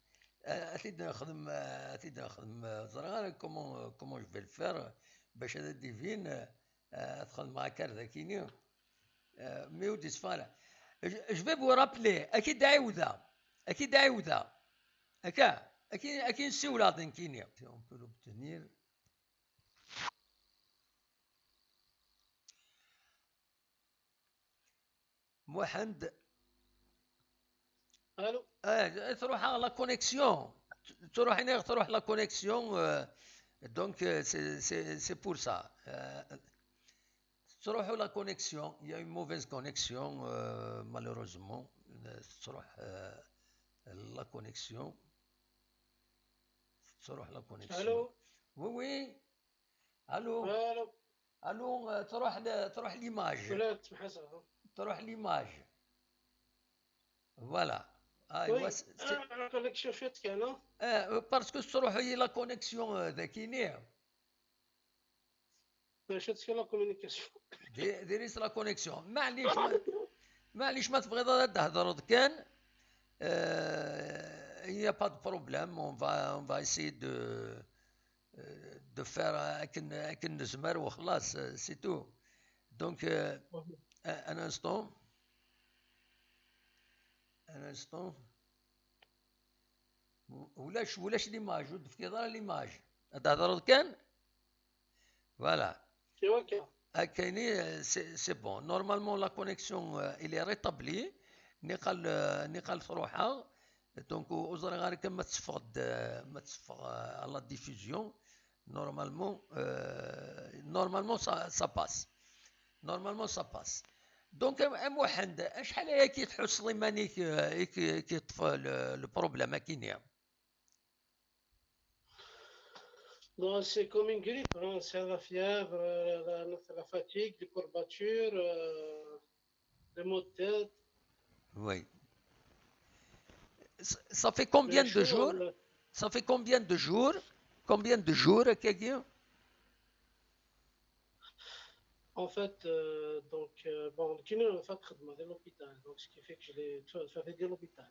Euh, ad t-id-nexdem, euh, ad t-id-nexdem, euh, ẓriɣ ara comment, euh, comment je vais le faire, euh, bac ad d-ibin, euh, euh, ad t-xedmeɣ akka ar dakini. Euh, mais ur d-itteffeɣ ara. Je, je vais vous rappeler, ad k-id-ɛiwdeɣ, ad k-id-ɛiwdeɣ. Akka, ad k-, ad k-in-siwleɣ d nekkini. On peut l'obtenir. Muḥend. Allô. Eh, truḥ la connexion. Truḥ, iniɣ truḥ la connexion, euh, donc, euh, c'est, c'est, c'est pour ça. Euh, truḥ la connexion, il y a une mauvaise connexion, euh, malheureusement. Euh, truḥ, euh, la connexion. Truḥ la connexion. Allô. Oui, oui. Allô. Allô. Allô, euh, truḥ l-, truḥ l'image. Truḥ l'image. Voilà. Ah, oui, c'est, c'est, ah, la connexion chez toi, non? Euh, parce que truḥ la connexion, euh, dakini. Chez toi, la communication. Di-, diri-tt la connexion. Maɛlic, ma, Maɛlic, ma tebɣiḍ ad d-thedreḍ kan, euh, il n'y a pas de problème, on va, on va essayer de, euh, de faire akken, akken nezmer, وخلاص, euh, c'est tout. Donc, euh, un, un instant. Un instant. Ulac, ulac l'image, ur d-tefkiḍ ara l'image. Ad d-thedreḍ kan? Voilà. C'est OK. Akkayni, euh, c'est, c'est bon. Normalement, la connexion, euh, elle est rétablie. Niqal, euh, niqal truḥ. Donc, ur ẓriɣ ara kan ma teffeɣ-d, euh, ma teffeɣ, euh, à la diffusion. Normalement, euh, normalement, ça, ça passe. Normalement, ça passe. Donc, a, a Muḥend, acḥal aya i tḥusseḍ iman-ik, euh, i k-, i k-yeṭṭef le, le problème akini? Donc, c'est comme une grippe, hein. C'est la fièvre, euh, la, la fatigue, les courbatures, euh, les maux de tête. Oui. Ça, ça fait combien de jours? Ça fait combien de jours? Combien de jours, akkagi? En fait, euh, donc, euh, bon, كاين، en fait, خدمة ديال l'hôpital, donc ce qui fait que je l'ai, ça fait de l'hôpital.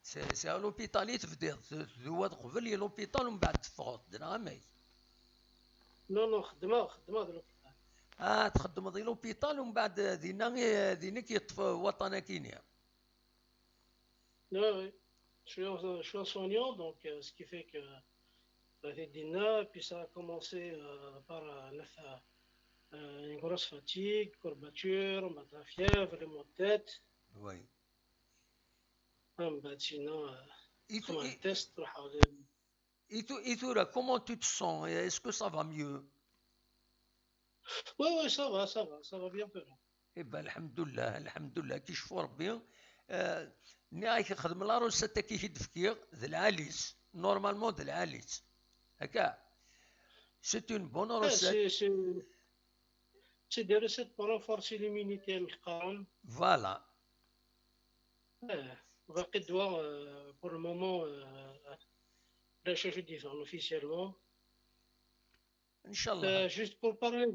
C'est, c'est à l'hôpital i tebdiḍ, d-, d-, wa d qbel i l'hôpital, u mbeɛd teffɣeḍ-d, neɣ amek? Non, non, xedmeɣ, xedmeɣ di l'hôpital. Ah, txeddmeḍ di l'hôpital, u mbeɛd dinna, eh, din i k-yeṭṭef waṭṭan akini. Oui, oui. Je suis, je suis un soignant, donc, euh, ce qui fait que ça fait dinna, puis ça a commencé, euh, par, euh, la fa-, euh, une grosse fatigue, courbature, on a de la fièvre, les maux de tête. Oui. Ah, bah, sinon, euh, Et comme tu- un test, تروح على Et tu, et tu, là, comment tu te sens? Est-ce que ça va mieux? Oui, oui, ça va, ça va, ça va bien, frérot. Eh ben, الحمد لله, الحمد لله, كي يشفو ربي. آه، ني راك نخدم la recette كي كي تفكير, ذ العاليس. Normalement, ذ العاليس. هكا. C'est une bonne Ah, recette. c'est, c'est, c'est des recettes pour renforcer l'immunité, مقارن. Voilà. آه، باقي الدواء, euh, pour le moment, euh, لا شي جديد officiellement. إن شاء الله. Euh, juste pour parler,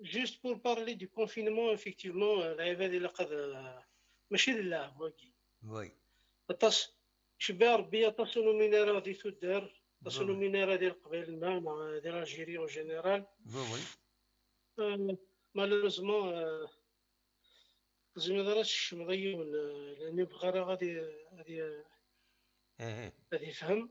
juste pour parler du confinement, effectivement, euh, العباد إلا قد, euh, ماشي لله, واقي. Oui. Aṭas, cebbi Rebbi, aṭas n uminar غادي تدار, aṭas n Oui, oui. uminar ديال قبائلنا, مع, ديال l'Algérie en général. Oui, oui. Euh, malheureusement, euh, زين هذا راه الشمضة يون, euh, لأني بغا راه غادي, غادي, إيه. غادي يفهم.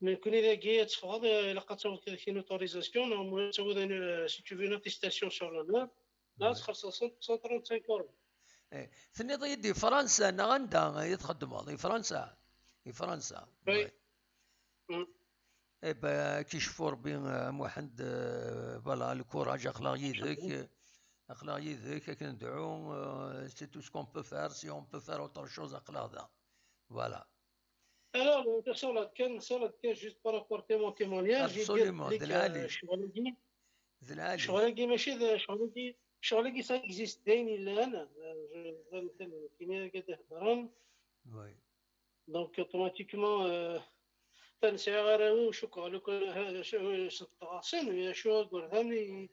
Mais كون إذا كي تفضل, إلا قد تصور كاين autorisation, normalement تصور, euh, si tu veux une attestation sur l'honneur, لا Oui. تخلص cent, cent trente-cinq euros. إيه. تنيض يدي فرنسا, أنا غندا يتخدم هذا فرنسا. فرنسا. Oui. Mm. إيه با, كي يشفو ربي, آه، محمد, آه، voilà, le courage, أخلاق يدك, أخلاق يدك, كندعو, آه, c'est tout ce qu'on peut faire, si on peut faire autre chose, أخلاق ذا. Voilà. Alors, euh, sur la كان, sur la كان, juste pour apporter mon témoignage, j'ai dit Absolument, لك, ذ العالي. آه, شغلي, ذ العالي. شغلي ماشي ذا, شغلي, شغلي ça existe داين إلا أنا, آه, je, je, كاين اللي كيهضرون. Oui. Donc, automatiquement, euh, تنسى غراوي وشكرا لكل هذا شو التقاسم يا شو قردان.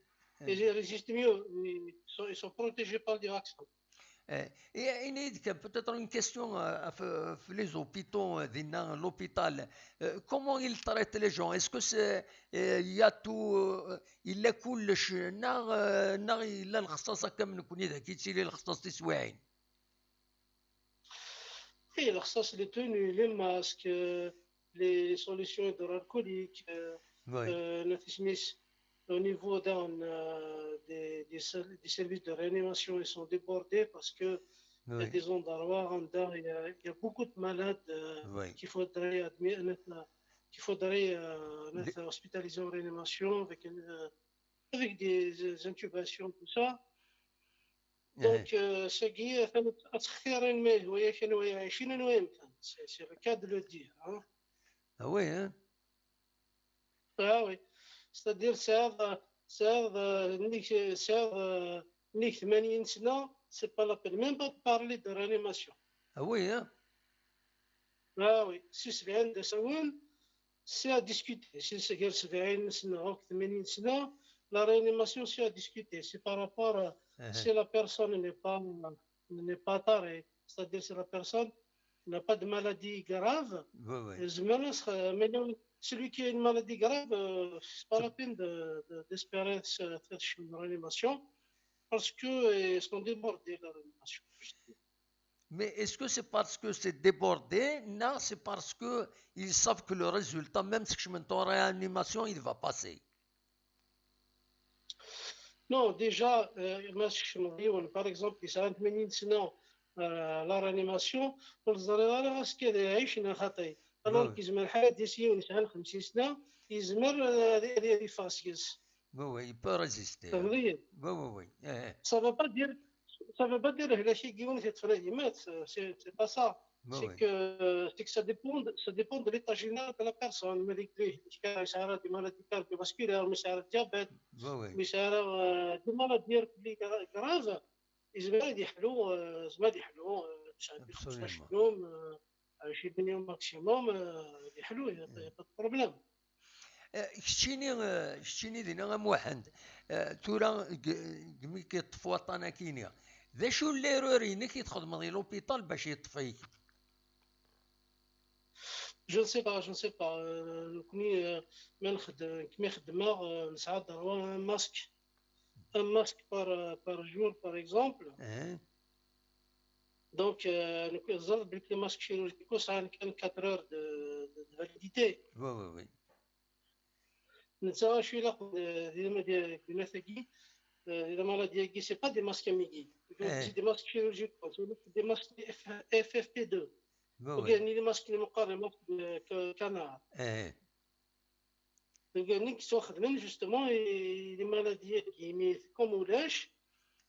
Ils résistent mieux, ils sont, ils sont protégés par le vaccin. Eh, et, et, et, peut-être une question, euh, في, في les hôpitaux, euh, dinna, l'hôpital, euh, comment ils traitent les gens? Est-ce que c'est, euh, il y a tout, euh, il y a كلش, ناغ, euh, ناغ, il y a الخصاصة كم نكون إذا كي تسيلي الخصاص تسويعين؟ Oui, الخصاص les tenues, les masques, euh, les solutions hydroalcooliques, euh, Oui. euh, نتسميس au niveau d'un, euh, des, des, ser- des services de réanimation, ils sont débordés parce que il y a Oui. des endroits, il y a, il y a beaucoup de malades, euh, Oui. qu'il faudrait admi- mettre, qu'il faudrait, euh, mettre hospitalisés en réanimation avec, une, euh, avec des, des intubations, tout ça. Eh, Donc, euh, c'est qui, c'est le, c'est le, c'est le cas de le dire, hein. ah oui, hein? Ah oui. C'est-à-dire, c'est, c'est, نيك ثمانين سنة, c'est pas la peine. Même pas de parler de réanimation. Ah oui, hein? Ah oui. Si c'est bien de savoir, c'est à discuter. Si c'est غير سبعين سنة أو ثمانين سنة, la réanimation, c'est à discuter. C'est par rapport, euh, si la personne n'est pas, n'est pas tarée, c'est-à-dire si la personne n'a pas de maladie grave, mais celui qui a une maladie grave, euh, c'est pas la peine de, de, d'espérer se faire une réanimation parce que, euh, ils sont débordés, la réanimation. Mais est-ce que c'est parce que c'est débordé? Non, c'est parce qu'ils savent que le résultat, même si je me en réanimation, il va passer. Non, déjà, euh, par exemple, il s'arrête maintenant, euh, la réanimation, pour les arrêts, ce qui est des haïchs, il y a un خطأ. Alors qu'ils ont un حالة ديسيون يسعى خمسين سنة, ils ont des faciès. Oui, oui, il peut résister. Ça veut dire, Oui, oui, oui. Eh, ça veut pas dire, ça veut pas dire que c'est, c'est pas ça. Oui, C'est oui. que, c'est que ça dépend, ça dépend de l'état général de la personne. Mais les, les, les, يسعى des maladies cardiovasculaires, يسعى diabète, Oui, oui. يسعى, euh, des maladies graves, يزمر يحلو, euh, يزمر يحلو, euh, يسعى Absolument. يوم, euh, عشرين يوم maximum, euh, يحلو, il y a pas de problème. Eh, keččini, eh, keččini dinna a Muḥend, eh, tura g-, g-, mi k-yeṭṭef waṭṭan akini, d acu l'erreur-inek i txedmeḍ i l'hôpital bac yeṭṭef-ik? Je ne sais pas, je ne sais pas. Euh, nekkni, euh, ma nxeddem, كما خدمة, euh, نسعى droit un masque, un masque par, euh, par jour, par exemple. Eh, Donc, euh, نكون زرد بلي les masques chirurgicaux, ça a quatre heures de, de, de validité. oui, oui, oui. نتا شو يلقوا دي دي دي ماتاكي دي مالادياكي, c'est pas des masques à miguel. Eh. C'est des masques chirurgicaux, c'est des masques F F P deux. Oui, Donc, oui. يعني les masques اللي مقارنة masques كانار. Eh, Donc, يعني كي sont خدمين justement, et les maladies كيمي comme ولاش,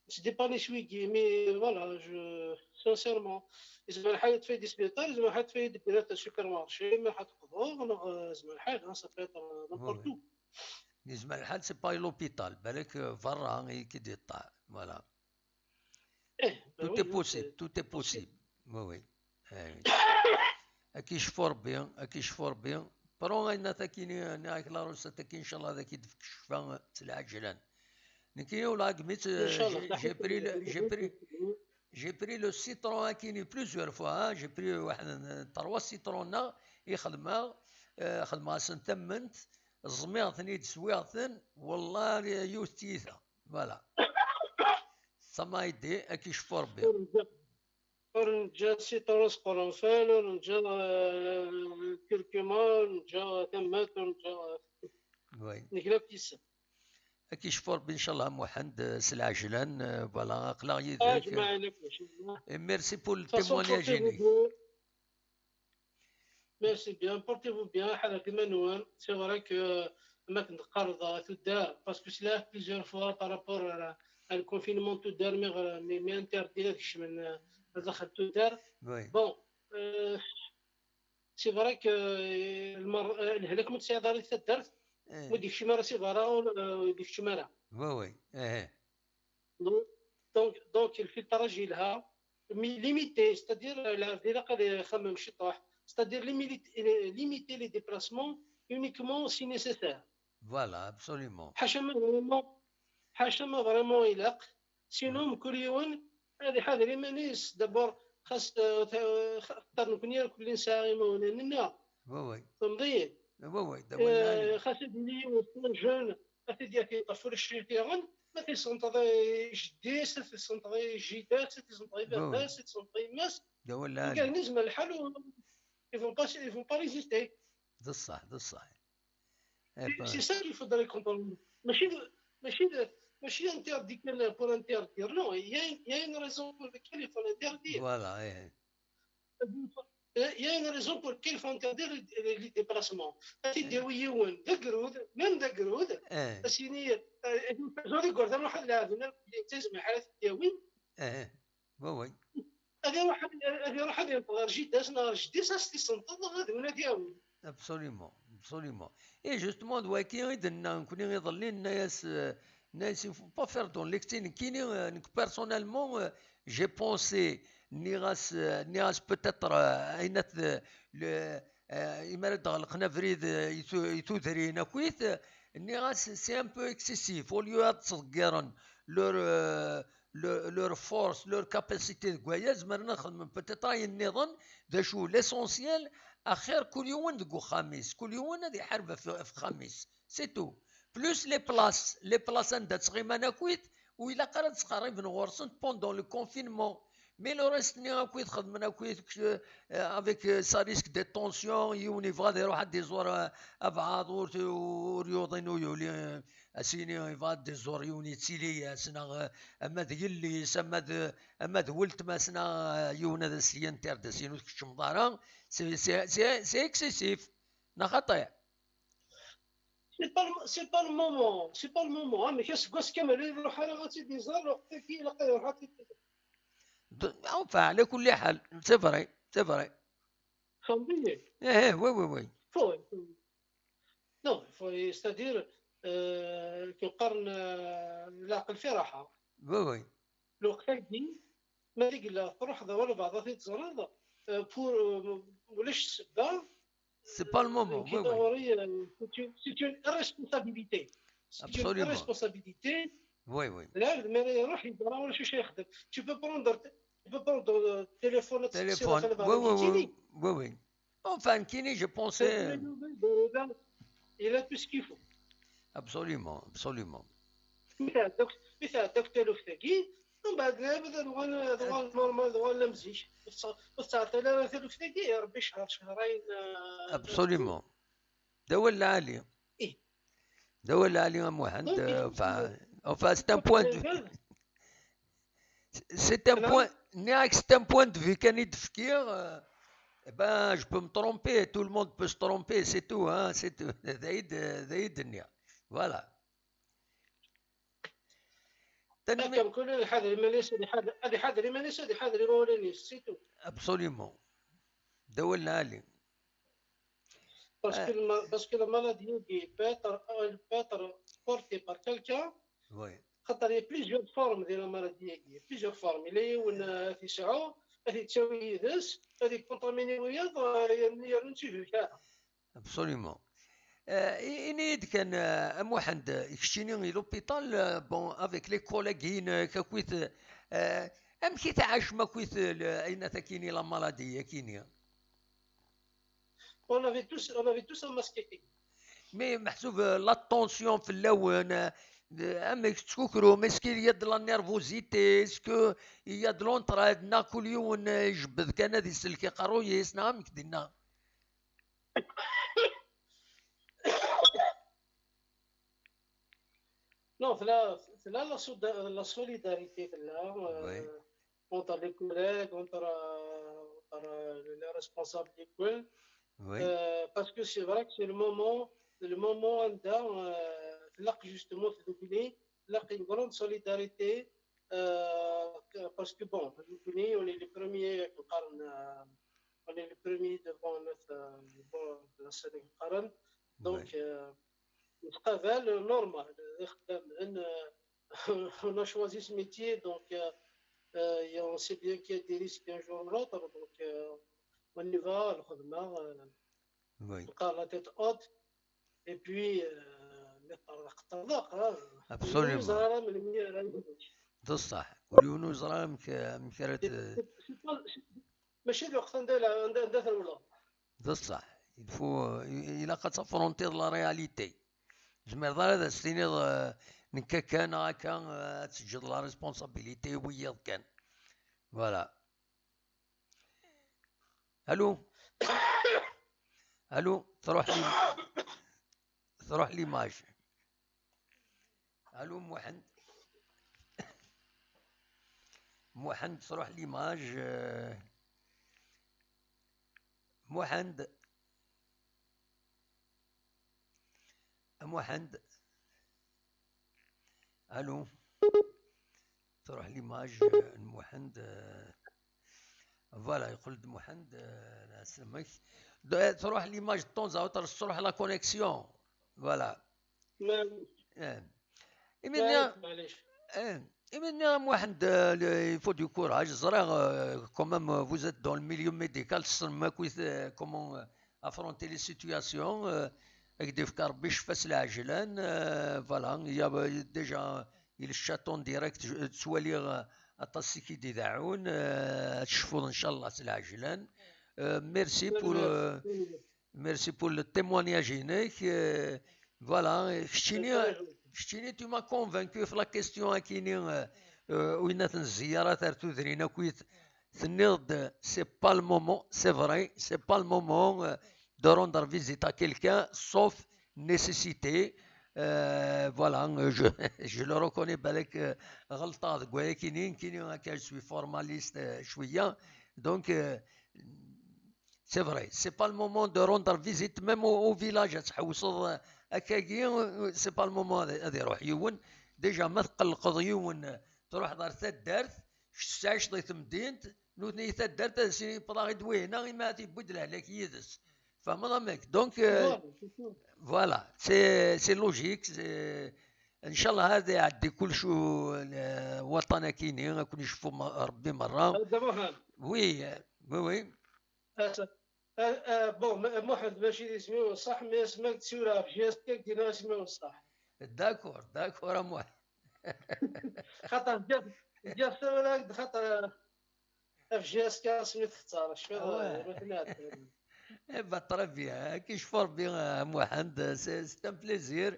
c'est des panis ويكي, mais voilà, je, sincèrement, إذا ما حد في دي سبيطار, إذا ما حد في دي بيرات السوبر مارشي, ما حد قدور, إذا ما حد, ça peut être n'importe où. يزمر الحال c'est pas l'hôpital, بالك برا كي ديطا, voilà. Eh, ben Tout oui, est oui, possible, c'est- tout est possible. Oui, oui. Eh, oui. Aki cfu Rebbi, aki cfu Rebbi. Pron ayen takini, nniɣ-ak la recette-agi, inchallah, ad ak-id-tefk ccfa s lɛejlan. Nekki ula agmi, Inchallah, j'ai j'ai pris le, j'ai pris, j'ai pris le citron akini plusieurs fois, hein. J'ai pris واحد, trois citrons-nneɣ i xedmeɣ, eh, xedmeɣ-asen tamment, ẓmiɣ-ten-id, swiɣ-ten, wallah, yiwet tiyita. Voilà. Ça m'a aidé, aki cfu Rebbi. Ur neǧǧa, ur neǧǧa citron s qeṛnfal, ur neǧǧa, euh, curcuma, ur neǧǧa tamment, ur neǧǧa, Oui. nekla kis. Aki cfu Rebbi, inchallah, Muḥend, eh, s lɛejlan, eh, voilà, aql-aɣ Ah, yid-k. jmaɛ alak, inchallah. Et merci pour le De toute façon, témoignage-inek. portez-vous bien. Merci bien, portez-vous bien, ḥerrek iman-nwen. C'est vrai que, euh, ma teqqareḍ, euh, tuddar, parce que sliɣ plusieurs fois par rapport à, à le confinement, tuddar, mais, euh, mais, mais interdit ad kecmen, euh, ad daxel tuddar. Oui. Bon, euh, c'est vrai que, euh, lmer-, euh, lehlak ma tesɛiḍ ara di taddart, Eh, ur d-ikcim ara si berra, ur, euh, ur d-ikcim ara. Oui, oui. Eh, Donc, donc, donc, le filtrage, il a mi-, limité, c'est-à-dire, euh, la, la, la, c'est-à-dire limiter, limiter les déplacements uniquement si nécessaire. Voilà, absolument. حاشا ما vraiment, حاشا ما vraiment يليق. Sinon, mkul yiwen ad iḥader iman-is. D'abord, xas, euh, ta-, xaṭer nekkni irkelli nesɛa imawlan-nneɣ. Oui, oui. Tfehmeḍ-iyi? Oui, oui. Euh, xas ad yili yiwen jeune, ad t-id-yaf yeṭṭef ulac kra, ma t-isenṭeḍ i jeddi-s, ad t-isenṭeḍ i jida-s, ad t-isenṭeḍ i baba-s, ad t-isenṭeḍ i yemma-s. D awal lɛali. Ugar-nni, zmer lḥal, ils vont pas, ils vont pas résister. D ṣṣeḥ, d ṣṣeḥ. C'est ça qu'il faudrait comprendre. Mačči d, mačči d, mačči interdit kan pour interdire. Non, il y a, il y a une raison pour laquelle il faut l'interdire. Voilà, eh. Il y a une raison pour laquelle il faut interdire les, les, les déplacements. Ad t-id-yawi yiwen d agrud, même d agrud, Eh, ad s-yini, euh, ad igerdan ruḥ ad lɛaben, ad t-id-yawi. Eh, oui, oui. Ad iruḥ, ad iruḥ ad yenṭeq ɣer jida-s neɣ ɣer jeddi-s, ad s-t-isenṭeḍ, ad iwen ad yawi. Absolument, absolument. Et justement, d wagi i d-nenna nekkni iḍelli, nenna-yas, euh, nenna-yas, il faut pas faire dans l'excès. Nekkini, euh, nekk personnellement, euh, j'ai pensé, nniɣ-as, euh, nniɣ-as peut-être, euh, ayen at, euh, le, euh, imi ara d-ɣelqen abrid, euh, i tu-, i tudrin akkit, euh, Nniɣ-as c'est un peu excessif, au lieu ad ttḍeggiren leur, euh, leur, leur force, leur capacité deg waya, zemren ad xedmen peut-être ayen nniḍen, d acu l'essentiel, axir kul yiwen deg uxxam-is, kul yiwen ad iḥareb ɣef, ɣef uxxam-is, c'est tout. Plus les places, les places anda ttɣiman akkit, ur ilaq ara ad ttqerriben ɣur-sent pendant le confinement. Mais le reste-nni akkit xedmen akkit, euh, avec, euh, ça risque des tensions, yiwen yebɣa ad iruḥ ad iẓur, euh, abɛaḍ ur, ur yuḍin ur yuli, euh, as-yini yebɣa ad iẓur yiwen yettili-as, neɣ, euh, ama d yelli-s, ama d, ama d weltma-s, neɣ, euh, yiwen ad as-yini terdas-inu ur tkeččmeḍ ara, c'est, c'est, c'est, c'est excessif, neɣ xaṭi? C'est pas le, c'est pas le moment, c'est pas le moment. Amek aseggas kamel ur iruḥ ara ad tt-id-iẓer, lweqt-agi ilaq ad iruḥ ad tt-id-iẓer. D- Enfin, على كل حال, c'est vrai, c'est vrai. Tfehmeḍ-iyi? Eh, eh, oui, oui, oui. Faut, faut- non, faut, c'est-à-dire, euh, كي نقارن, euh, العقل في راحة. Oui, oui. Lweqt-agi, ma deg la truḥeḍ walbeɛḍ ad t-id-teẓreḍ, euh, pour, euh, ulac ssebba. C'est pas le moment, oui, oui. Ɣur-i, euh, c'est une, c'est une irresponsabilité. C'est une Absolument. Irresponsabilité. Oui, oui. Lɛebd mi ara iruḥ yeẓra ulac acu yexdem. Tu peux prendre, tu peux prendre le téléphone, ad testeqsiḍ Téléphone. ɣef Oui, oui, lbeɛḍ oui, yettili. Oui, oui. Enfin, كيني, je pense, euh, Il a tout ce qu'il faut. Absolument, absolument. Mi tɛedda, mi tɛedda akk taluft-agi, mbeɛd lɛebd ad uɣal, ad uɣal normal, ad uɣal am zik. Ur tettɛeṭṭil ara taluft-agi, Rebbi cehṛ, cehṛayen, euh, Absolument. D awal lɛali. Eh. D awal lɛali a Muḥend. Donc, Euh, il enfin, faut- enfin, c'est un point de vue. C'est un Hello? Point, nniɣ-ak, c'est un point de vue kan i d-fkiɣ. Euh, eh ben, je peux me tromper, tout le monde peut se tromper, c'est tout, hein, c'est tout. D ayen d-, d ayen d-nniɣ. Voilà. Akka, mkul ad iḥader iman-is, ad iḥader, ad iḥader iman-is, ad iḥader imawlan-is, c'est tout. Absolument. D awal lɛali. Parce que le ma-, parce que la maladie-agi peut être, elle peut être portée par quelqu'un. Oui. Xaṭer il y a plusieurs formes de la maladie-agi, plusieurs formes. Il y a une, euh, ad t-yesɛu, ad t-yettawi yid-s, ad t-yekkontamini wiyaḍ, euh, yernu, yernu ur tt-yebrik ara. Absolument. Euh, i- ini-yi-d kan, euh, a Muḥend, keččini i l'hôpital, euh, bon, avec les collègues-inek akkit, euh, amek i tɛacem akkit, euh, le- ayen akini, la maladie akini? On avait tous, on avait tous un masque. Mais meḥsub, euh, la tension fell-awen, euh, amek tettkukrum, est-ce qu'il y a de la nervosité, est-ce que il y a de l'entraide, neɣ kul yiwen, euh, ijebbed kan ad isellek iqerruy-is, neɣ amek dinna? Non, tella, tella la soda-, la solidarité, tella, euh, Oui. Entre les collègues, entre, euh, entre, euh, les responsables d'école. Oui. Euh, parce que c'est vrai que c'est le moment, le moment anda, euh, tlaq justement tdukli, tlaq une grande solidarité, euh, que- parce que bon, tdukli, on est les premiers, euh, on est les premiers devant notre, euh, devant la scène. Donc, Oui. euh, نتقابل normal, euh, on a choisi ce métier, donc, euh, euh, et on sait bien qu'il y a des risques un jour ou l'autre, donc, euh, on y va, الخدمة, euh, Oui. نبقى la tête haute, et puis, euh, نطلق الطلاق, hein. Absolument. Ur neẓri ara melmi ara yebdu. D ṣṣeḥ. Kul yiwen ur yeẓri amek, amek ara t- C'est pas, c'est, ماشي الوقت anda, anda, anda trewleḍ. D ṣṣeḥ. Il faut, euh, il faut affronter la réalité. Tzemreḍ ara ad as-tiniḍ, euh, nekk akka neɣ akka, euh, ad teǧǧeḍ la responsabilité i wiyaḍ kan. Voilà. Allô? Allô? Tṛuḥ l'im-, tṛuḥ l'image. Allô, Muḥend? Muḥend, tṛuḥ l'image, euh, Muḥend. A Muḥend. Allô? Tṛuḥ l'image, euh, n Muḥend, euh, voilà, yeqqel-d Muḥend, euh, la semaine. De-, euh, tṛuḥ l'image de temps à autre, tṛuḥ la connexion. Voilà. معليش. Eh. Imi nniɣ, معليش. Eh, imi nniɣ a Muḥend, euh, le- il faut du courage. Ẓriɣ, euh, quand même, euh, vous êtes dans le milieu médical, tessnem akk, euh, comment, euh, affronter les situations. Euh, Ad k-d-yefk Ṛebbi ccfa s lɛejlan. Euh, voilà, il y a, euh, déjà, il chat en direct, je, ttwaliɣ, euh, aṭas i k-id-ideɛɛun, euh, ad tecfuḍ ncallah s lɛejlan. Euh, merci pour, euh, merci pour le témoignage-inek. Euh, voilà, keččini, keččini, tu m'as convaincu ɣef la question-akini, euh, euh, winat n zziyarat ar tudrin akkit, tenniḍ-d, c'est pas le moment, c'est vrai, c'est pas le moment, euh, de rendre visite à quelqu'un, sauf nécessité. Euh, voilà, euh, je, je le reconnais, balak, euh, ɣelṭeɣ deg wayakini, nekkini akka, je suis formaliste, euh, cwiya. Donc, euh, c'est vrai, c'est pas le moment de rendre visite, même au, au village, ad tḥewseḍ, euh, akkagi, euh, c'est pas le moment ad, ad iruḥ yiwen. Déjà, ma tqellqeḍ yiwen, euh, truḥeḍ ɣer taddart, kečč tesɛiceḍ di temdint, nutni di taddart, ad as-yini wwḍeɣ-id wihna, imi ad yewwi-d lehlak yid-s. Tfehmeḍ amek? Donc, euh, voilà, c'est, c'est logique. Ncallah ad iɛeddi kullec, euh, waṭṭan-akini, ad ken-icfu Ṛebbi merra. Oui, euh, oui, oui. Bon, Muḥend, mačči d isem-iw ṣṣeḥ, mais asmi ara k-d-siwleɣ ɣef J S K, ad k-d-iniɣ isem-iw ṣṣeḥ. D'accord, d'accord, a Muḥend. Xaṭer ǧǧiɣ, ǧǧiɣ ssawaleɣ-ak-d xaṭer, euh, ɣef J S K asmi textar, cfiɣ, ah ouais, euh, nutni ɛeṭṭlen. Eh ben, très bien. Ad k-icfu Ṛebbi, euh, Muḥend. C'est, c'est un plaisir.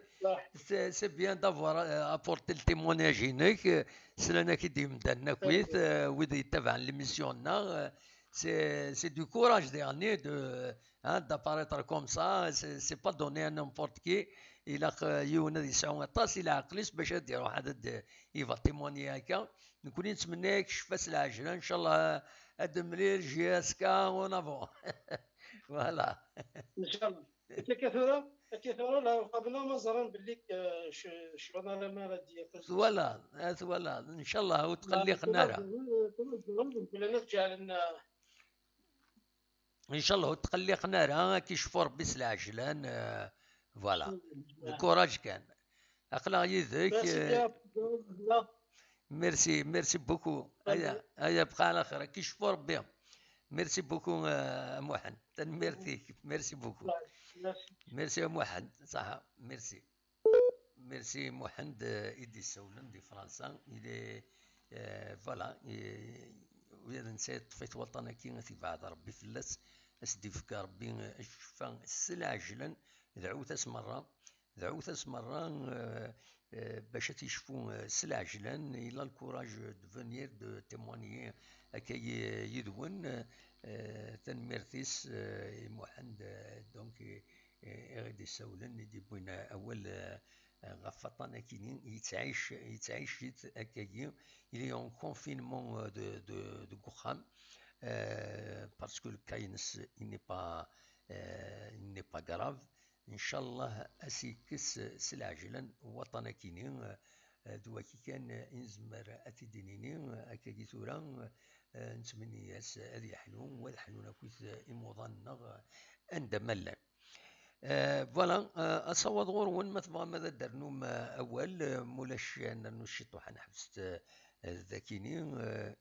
C'est, c'est bien d'avoir, euh, apporté le témoignage-inek. Euh, slan-ak-id yimdanen akkit, euh, wid yettabaɛen l'émission-nneɣ. Euh, c'est, c'est du courage dernier de, hein, d'apparaître comme ça. C'est, c'est pas donné à n'importe qui. Ilaq, euh, yiwen ad yesɛu aṭas i leɛqel-is bac ad d-iruḥ ad d-iba témoigner akka. Nekkni nettmenni-ak ccfa s lɛejla, ncallah ad d-nemlil J S K en avant. Voilà. Ncallah. Akka tura, akka tura, la, qabel ma ẓran belli, euh, ccɣel alamma ara d-yaf. Twalaḍ, ah, twalaḍ. Ncallah ur tqelliqen ara. Tura, tura, tura, tura, tura, Ncallah ur tqelliqen ara, ad k-icfu Ṛebbi s lɛejlan, euh, voilà. Courage kan. Aql-aɣ yid-k, merci, euh, merci, merci beaucoup. Aya, aya, bqa ɛla xir, ad k-icfu Ṛebbi. Merci beaucoup, euh, a Muḥend. Tanemmirt-ik. Merci beaucoup. Merci a Muḥend. Ṣaḥa. Merci. Merci Muḥend, euh, i d-issawlen di Fransa. Il est, euh, voilà, euh, ula d netta yeṭṭef-it waṭṭan-agi, ad t-ibɛed Ṛebbi fell-as, ad s-d-ifk Ṛebbi, euh, ccfa s lɛejlan. Dɛut-as merra, dɛut-as merra, euh, euh, bac ad t-icfu, euh, s lɛejlan. Il a le courage de venir, de témoigner akka yi-, yid-wen. Euh, tanemmirt-is, euh, i Muḥend, euh, donc, euh, i ɣ-d-issawlen, i d-iwwin awal, euh, ɣef waṭṭan-akini, yettɛic, yettɛic-it akkagi. Il est en confinement, euh, de, de, deg uxxam, euh, parce que le cas-ines, il n'est pas, euh, il n'est pas grave. Ncallah ad s-yekkes s lɛejlan waṭṭan-akini, euh, d waki kan i nezmer ad t-id-nini, euh, akkagi tura, euh, nettmenni-as ad yeḥlu, u ad ḥlun akkit imuḍan-nneɣ, euh, anda ma llan. Euh, voilà, euh, asawaḍ ɣur-wen, ma tebɣam ad d-ternum, euh, awal, euh, mulac ad nernu ciṭuḥ, ad neḥbes, euh, dakini, euh,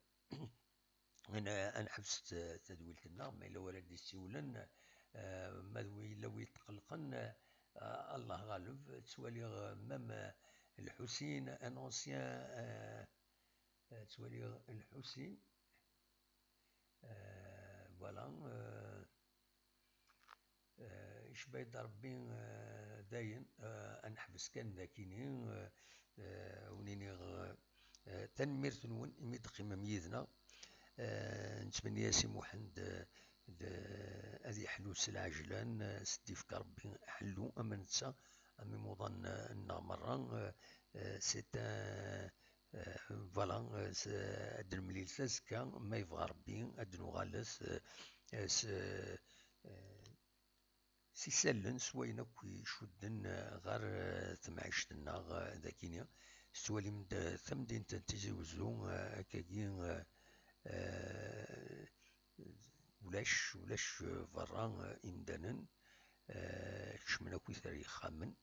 ad n-, ad neḥbes t-, tadwilt-nneɣ, ma yella wara d-issiwlen, euh, ma d wi-, yella wi yetqelqen, euh, Allah ɣaleb. Ttwaliɣ, euh, même, euh, Lḥusin, un ancien, euh, euh, ttwaliɣ Lḥusin, euh, voilà, euh, Euh, icba-yi-d Ṛebbi, euh, dayen, euh, ad neḥbes kan dakini, euh, euh, ad wen-iniɣ, euh, euh, tanemmirt-nwen imi d-teqqimem yid-neɣ. Euh, nettmenni-as i Muḥend, euh, d, ad yeḥlu s lɛejlan, euh, s d-ifk Ṛebbi ḥellu am netta, am imuḍan, euh, nneɣ merra. Euh, euh, c'est un, euh, voilà, euh, s-, ad d-nemlil tazekka, ma yebɣa Ṛebbi, ad d-nuɣalet, euh, euh, s, euh, s isallen, s wayen akk icudden, eh, ɣer, eh, temɛict-nneɣ, eh, dagini. Tettwalim-d, eh, tamdint n Tizi Wezzu, eh, akkagi, eh, eh, ulac, ulac, eh, berra, eh, imdanen, eh, kecmen akkit ar yexxamen.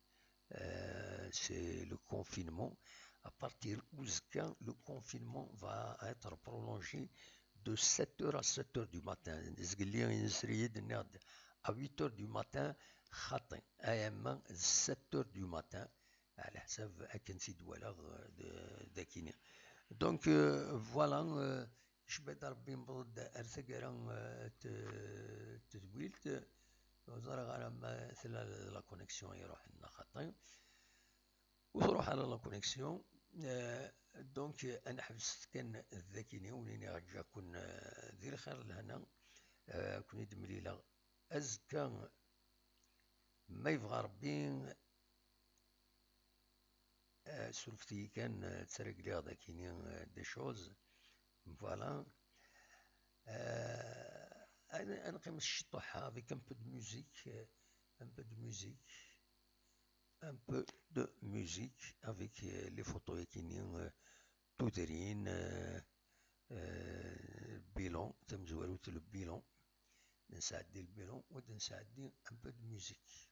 Euh, c'est le confinement. À partir uzekka, le confinement va être prolongé de sept heures à sept heures du matin. Zgelli, à huit heures du matin, xaṭi, ayama d sept heures du matin, ɛla ḥsab akken tt-id-walaɣ, euh, d-, dakini. Donc, euh, voilà, euh, icba-d Rebbi newweḍ-d ar taggara, euh, t-, tedwilt. Ur ẓriɣ ara ma tella la connexion iruḥen neɣ xaṭi. Ur tṛuḥ ara la connexion. Euh, donc, euh, ad neḥbes kan dakini, ur iniɣ ǧǧa-ken, euh, di lxir lehna. Euh, ad ken-id-mlileɣ azekka, ma yebɣa Rebbi. Euh, surfet-iyi kan, euh, ttargliɣ dakini, euh, des choses. Voilà. Euh, ad, ad neqqim s ciṭuḥ avec un peu de musique, euh, un peu de musique, un peu de musique avec, euh, les photos yakini, euh, tudrin, euh, euh, bilan, tamezwarut le bilan. Ad nesɛeddi le bilan, u ad nesɛeddi un peu de musique.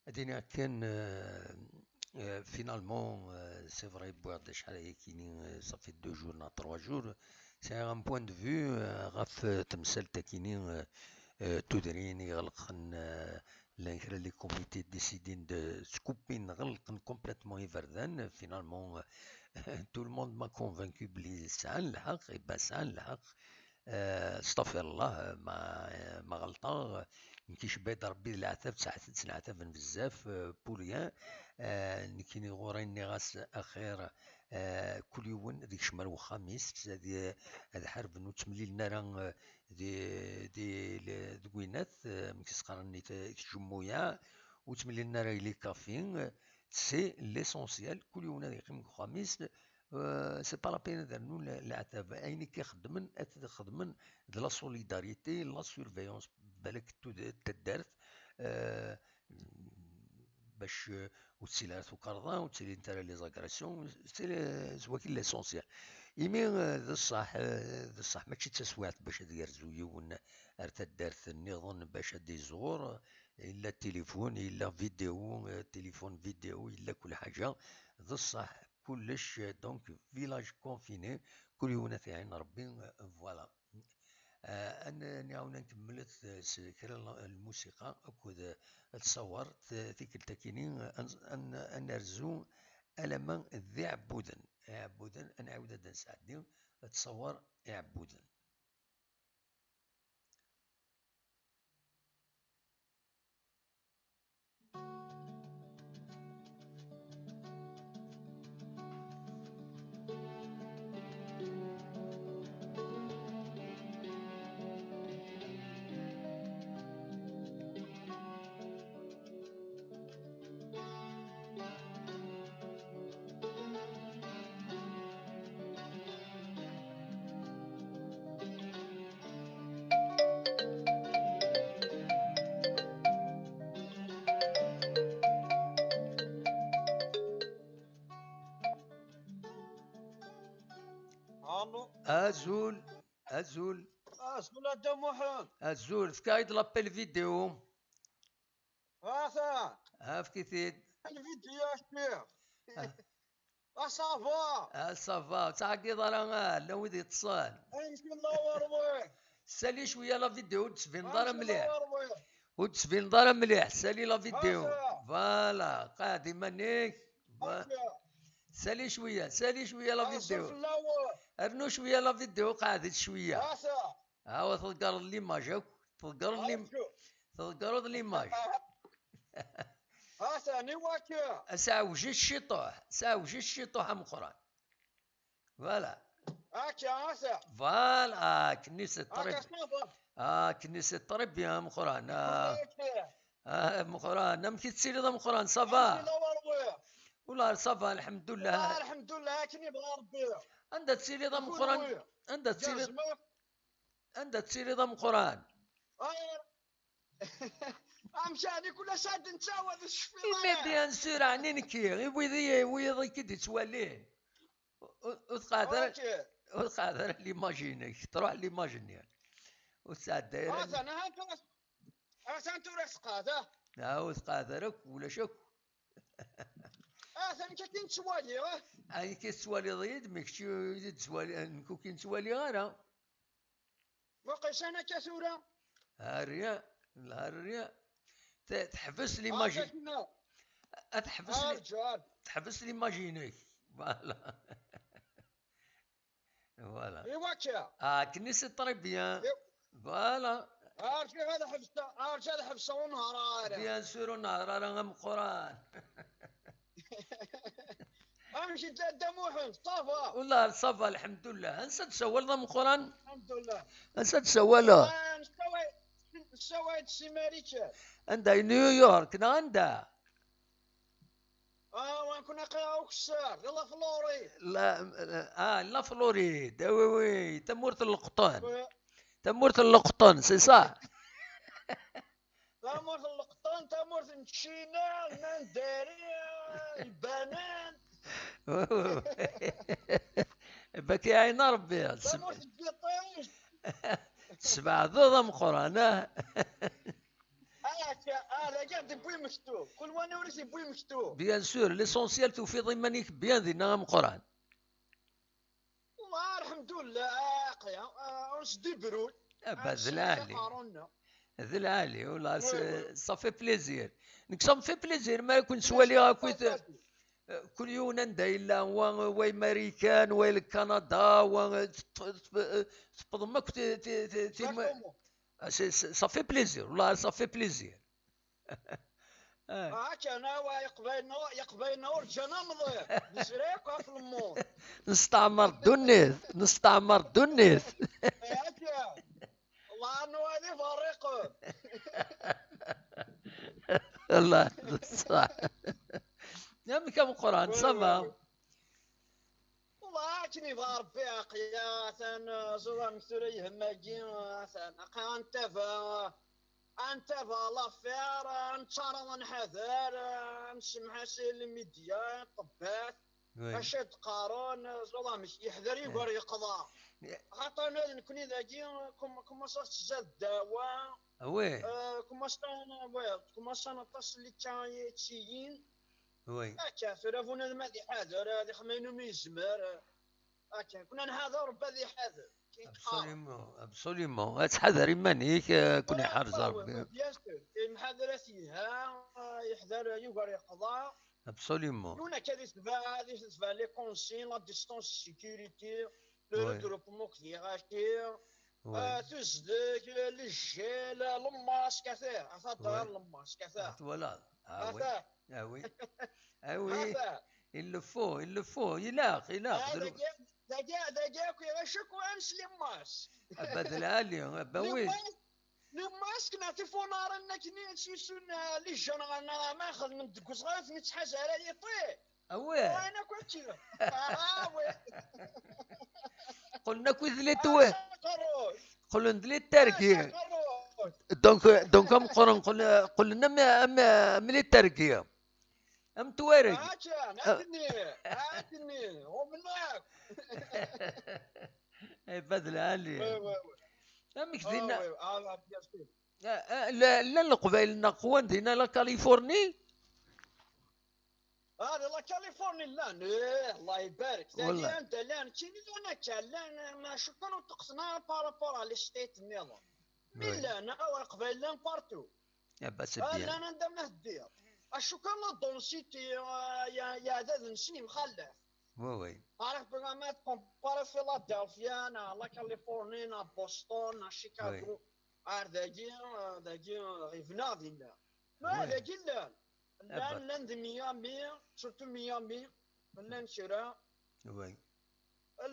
Ad iniɣ kan, euh, euh, finalement, euh, c'est vrai, wwiɣ-d acḥal ayakini, euh, ça fait deux jours neɣ trois jours. Sɛiɣ un point de vue, euh, ɣef, euh, temsalt akini, euh, euh, tudrin iɣelqen, euh, llan kra les comités décidin de skuppin, ɣelqen complètement iberdan. Finalement, euh, tout le monde m'a convaincu belli sɛan lḥeqq, et ben sɛan lḥeqq. Euh, astafirllah, euh, ma, euh, ma ɣelṭeɣ, euh, nekk icebba-d Rebbi d leɛtab, ttɛat-, ttneɛtaben bezzaf, euh, pour rien. Euh, nekkini ɣur-i nniɣ-as axir, euh, kul yiwen ad ikcem ar wexxam-is, ad, ad ḥarben, ur ttemlilen ara, euh, di, di, le-, deg winat, euh, amek i s-qqaren, i t-, i tjemmuyaɛ, ur ttemlilen ara i les cafés, euh, c'est l'essentiel, kul yiwen ad yeqqim deg uxxam-is, Euh, c'est pas la peine ad rnun le-, leɛtab. Ayen i k-ixeddmen, ad t-xedmen de la solidarité, la surveillance, balak tud-, taddart, euh, bac, euh, ur ttili ara tukerḍa, ur ttilint ara les agressions, c'est le-, c'est l'essentiel. Imi, euh, d ṣṣeḥ, euh, d ṣṣeḥ, mačči d taswiɛt bac ad yerzu yiwen ar taddart nniḍen bac ad d-iẓur, yella tilifun, yella vidéo, euh, téléphone vidéo, yella kul ḥaǧa, d ṣṣeḥ, kullec, euh, donc village confiné, kul yiwen ad t-iɛin Rebbi, euh, voilà. Euh, ad n-, nɛawen ad nkemmel s kra n lmusiqa akked, euh, ttṣawar t-, tikkelt akkin, euh, ad n-, ad n-, ad nerzu alamma d Iɛebbuden. Iɛebbuden, ad nɛawed ad d-nesɛeddi ttṣawar Iɛebbuden. Allô. Azul, azul. Azul a Dda Muḥend. Azul, efk-aɣ-d l'appel vidéo. Ata. Efk-it-id. Lvidya, a ccix. Ah. Ah, ça va. Ah, ça va. Ur ttɛeggiḍ ara, ah, llan wid yeṭṭsen. Amek yella werwiḥ? Sali cwiya la vidéo, ur d-tbineḍ ara mliḥ. Amek yella werwiḥ? Ur d-tbineḍ ara mliḥ. Sali la vidéo. Ata. Voilà. Qɛed iman-ik. Voilà. Ata. Sali cwiya, sali cwiya la vidéo. Azul fell-awen. Rnu cwiya la vidéo, qɛed-itt cwiya. Ata. Awa, tḍeggreḍ l'image akk. Tḍeggreḍ lim-, tḍeggreḍ l'image. Atan i wakka. Seɛwej-it ciṭuḥ, seɛwej-it ciṭuḥ ameqqran. Voilà. Akka, ata. Voilà, akken i c'est très bien. Akken i c'est très bien ameqqran. Ah. Ah, ameqqran, amek i tettiliḍ ameqqran, ça va? Ula ça va, lḥemdullah. Ah, lḥemdullah, akken yebɣa Rebbi. Anda tettiliḍ ameqqran? Anda tettiliḍ? Anda tettiliḍ ameqqran? Ah, amek ɛni kul ass ad nettaweḍ ccfiḍ? Mais bien sûr, ɛni nekki, i wid i, i wiyaḍ i k-id-ittwalin. Ur, ur tqeɛɛed ara, ur tqeɛɛed ara l'image-inek, truḥ l'image-nni. Ur tesɛedday ara. Atan, ahat ur, atan tura tqeɛɛed, ah. Ah, ur tqeɛɛed ara akk, ulac akk. Atan nekk akken ttwaliɣ, ah. Ayen tettwaliḍ-iyi-d, mais kečč ur yi-d-tettwali-, nekk ur k-nettwaliɣ ara. Waqil sani akka tura. Arya, arya. Te-, teḥbes l'image. Ad teḥbes li-, teḥbes l'image-inek. Voilà. Voilà. I wakka. Ah, akken i c'est très bien. Voilà. Arǧiɣ ad ḥebseɣ, arǧiɣ ad ḥebseɣ ur nehhṛeɣ ara. Bien sûr, ur nehhṛeɣ ara ameqqran. Amek i tella Dda Muḥend? Ça va? Wallah, ça va, lḥemdullah. Ansa d-tsawaleḍ ameqqran? Lḥemdullah. Ansa d-tsawaleḍ? Ah, nessawal, nessawal-d si Marikan. Anda, i New York, neɣ anda? Ah, wa nekni aql-aɣ ukessar, di la Floride. La, ah, la Floride, ah oui, oui, tamurt n leqṭen. Oui. Tamurt n leqṭen, c'est ça? Tamurt n leqṭen, tamurt n ččina, lmandarin, lbanan. Baki ɛina Rebbi. Tamurt n yiṭij. Tesbeɛdeḍ ameqqran, ah? Ah, akka, ah, dagi ad d-iwwi mektub. Kul wani ur as-iwwi mektub. Bien sûr, l'essentiel tufiḍ iman-ik bien dinna ameqqran. Wallah, lḥemdullah, ah, aql-aɣ, ah, on se débrouille. Ah, bah, d lɛali. D lɛali, wallah, ça fait plaisir. Nekk ça me fait plaisir, ma ken-ttwaliɣ akkit, eh, kul yiwen anda yella, wa, wa i Marikan, wa i Kanada, wa, eh, t-, t-, eh, tewwḍem akk ti-, ti-, ti-, tim-, ah, c'est, c'est, ça fait plaisir, wallah, ça fait plaisir. Ah. Ah, kan, awa, Iqbaylen, Iqbaylen ur ǧǧan amḍiq. Nesra akk ɣef lmut. Nesteɛmer ddunit, nesteɛmer ddunit. Ah, kan. Allah, anwa d iberriqen. Allah, ṣṣeḥ. Amek a Meqqran, ça va? akken yebɣa Rebbi, aql-i atan, eh, ẓur amek tura yehmagi, eh, atan aql-i antava, antava l'affaire, eh, neččareḍ nḥader, eh, nsemḥas i lmidya, ṭṭebbat, Oui. Acu ad d-qqaren, eh, ẓur amek, yeḥder yugar yeqḍa. Xaṭer ula d nekni dagi, kum-, kumaṣaɣ ttzad ddawa, Ah oui. Eh, kumaṣaɣ, oui, kumaṣaɣ aṭas n likayičiyin. Oui. Akka, tura bunadem ad iḥader, ad ixemmem ayen umi yezmer. Akka, kuna nḥader, Rebbi ad iḥader. Absolument, absolument. Ad tḥader iman-ik, eh, kun iḥrez Rebbi. Bien sûr. Imḥader ad t-iha, eh, yeḥder yugar yeqḍa. Absolument. Yiwen akka di tebɛa, di tebɛa les consignes, la distance de sécurité, le regroupement akked yiɣaci, eh, tuzdeg, le gel, le masque, ata, ata ddrar le masque, ata. Twalaḍ? Ah oui. Ata. Ah oui. Ah oui. Ata. Il le faut, il le faut. Ilaq, ilaq. Ah, dagi, dagi, dagi akk iɣac akk ans les masques. Abad lɛali, abad oui. Le masque neɣ tifunarin akken i ttlusun, eh, les jeunes ɣer-neɣ, ma xedmen deg uzɣar, ur ten-ittḥaz ara yiṭi. Ah ouais. Qqlen akk d les Turcs. Qqlen d les Turcs. Donc, donc, am qqlen, qqlen, qqlen am, am, am les Turcs. Am Tuareg. Akka, akken, akken, ɣummen akk. Abad lɛali. Amek dinna? Ah, llan Leqbayel neɣ qwan dinna la Californie? Ah, di la Californie llan, ih, Allah ibarek. Tagi anda llan, kini llan akka, llan, ma cukkan ur ṭṭuqten ara par rapport à les states nniḍen. Mi llan, ah, Leqbayel llan partout. Ah, llan anda ma teddiḍ. Acu kan la densité, ah, ya-, yeɛdad-nsen yemxallaf. Oui, oui. Par exemple, ma tcomparer Philadelphia, neɣ la Californie, neɣ Boston, neɣ Chicago. Ar dagi, dagi, ɣibneɣ dinna. Ma dagi llan. Llan, llan di Miami, surtout Miami, llan kra. Oui.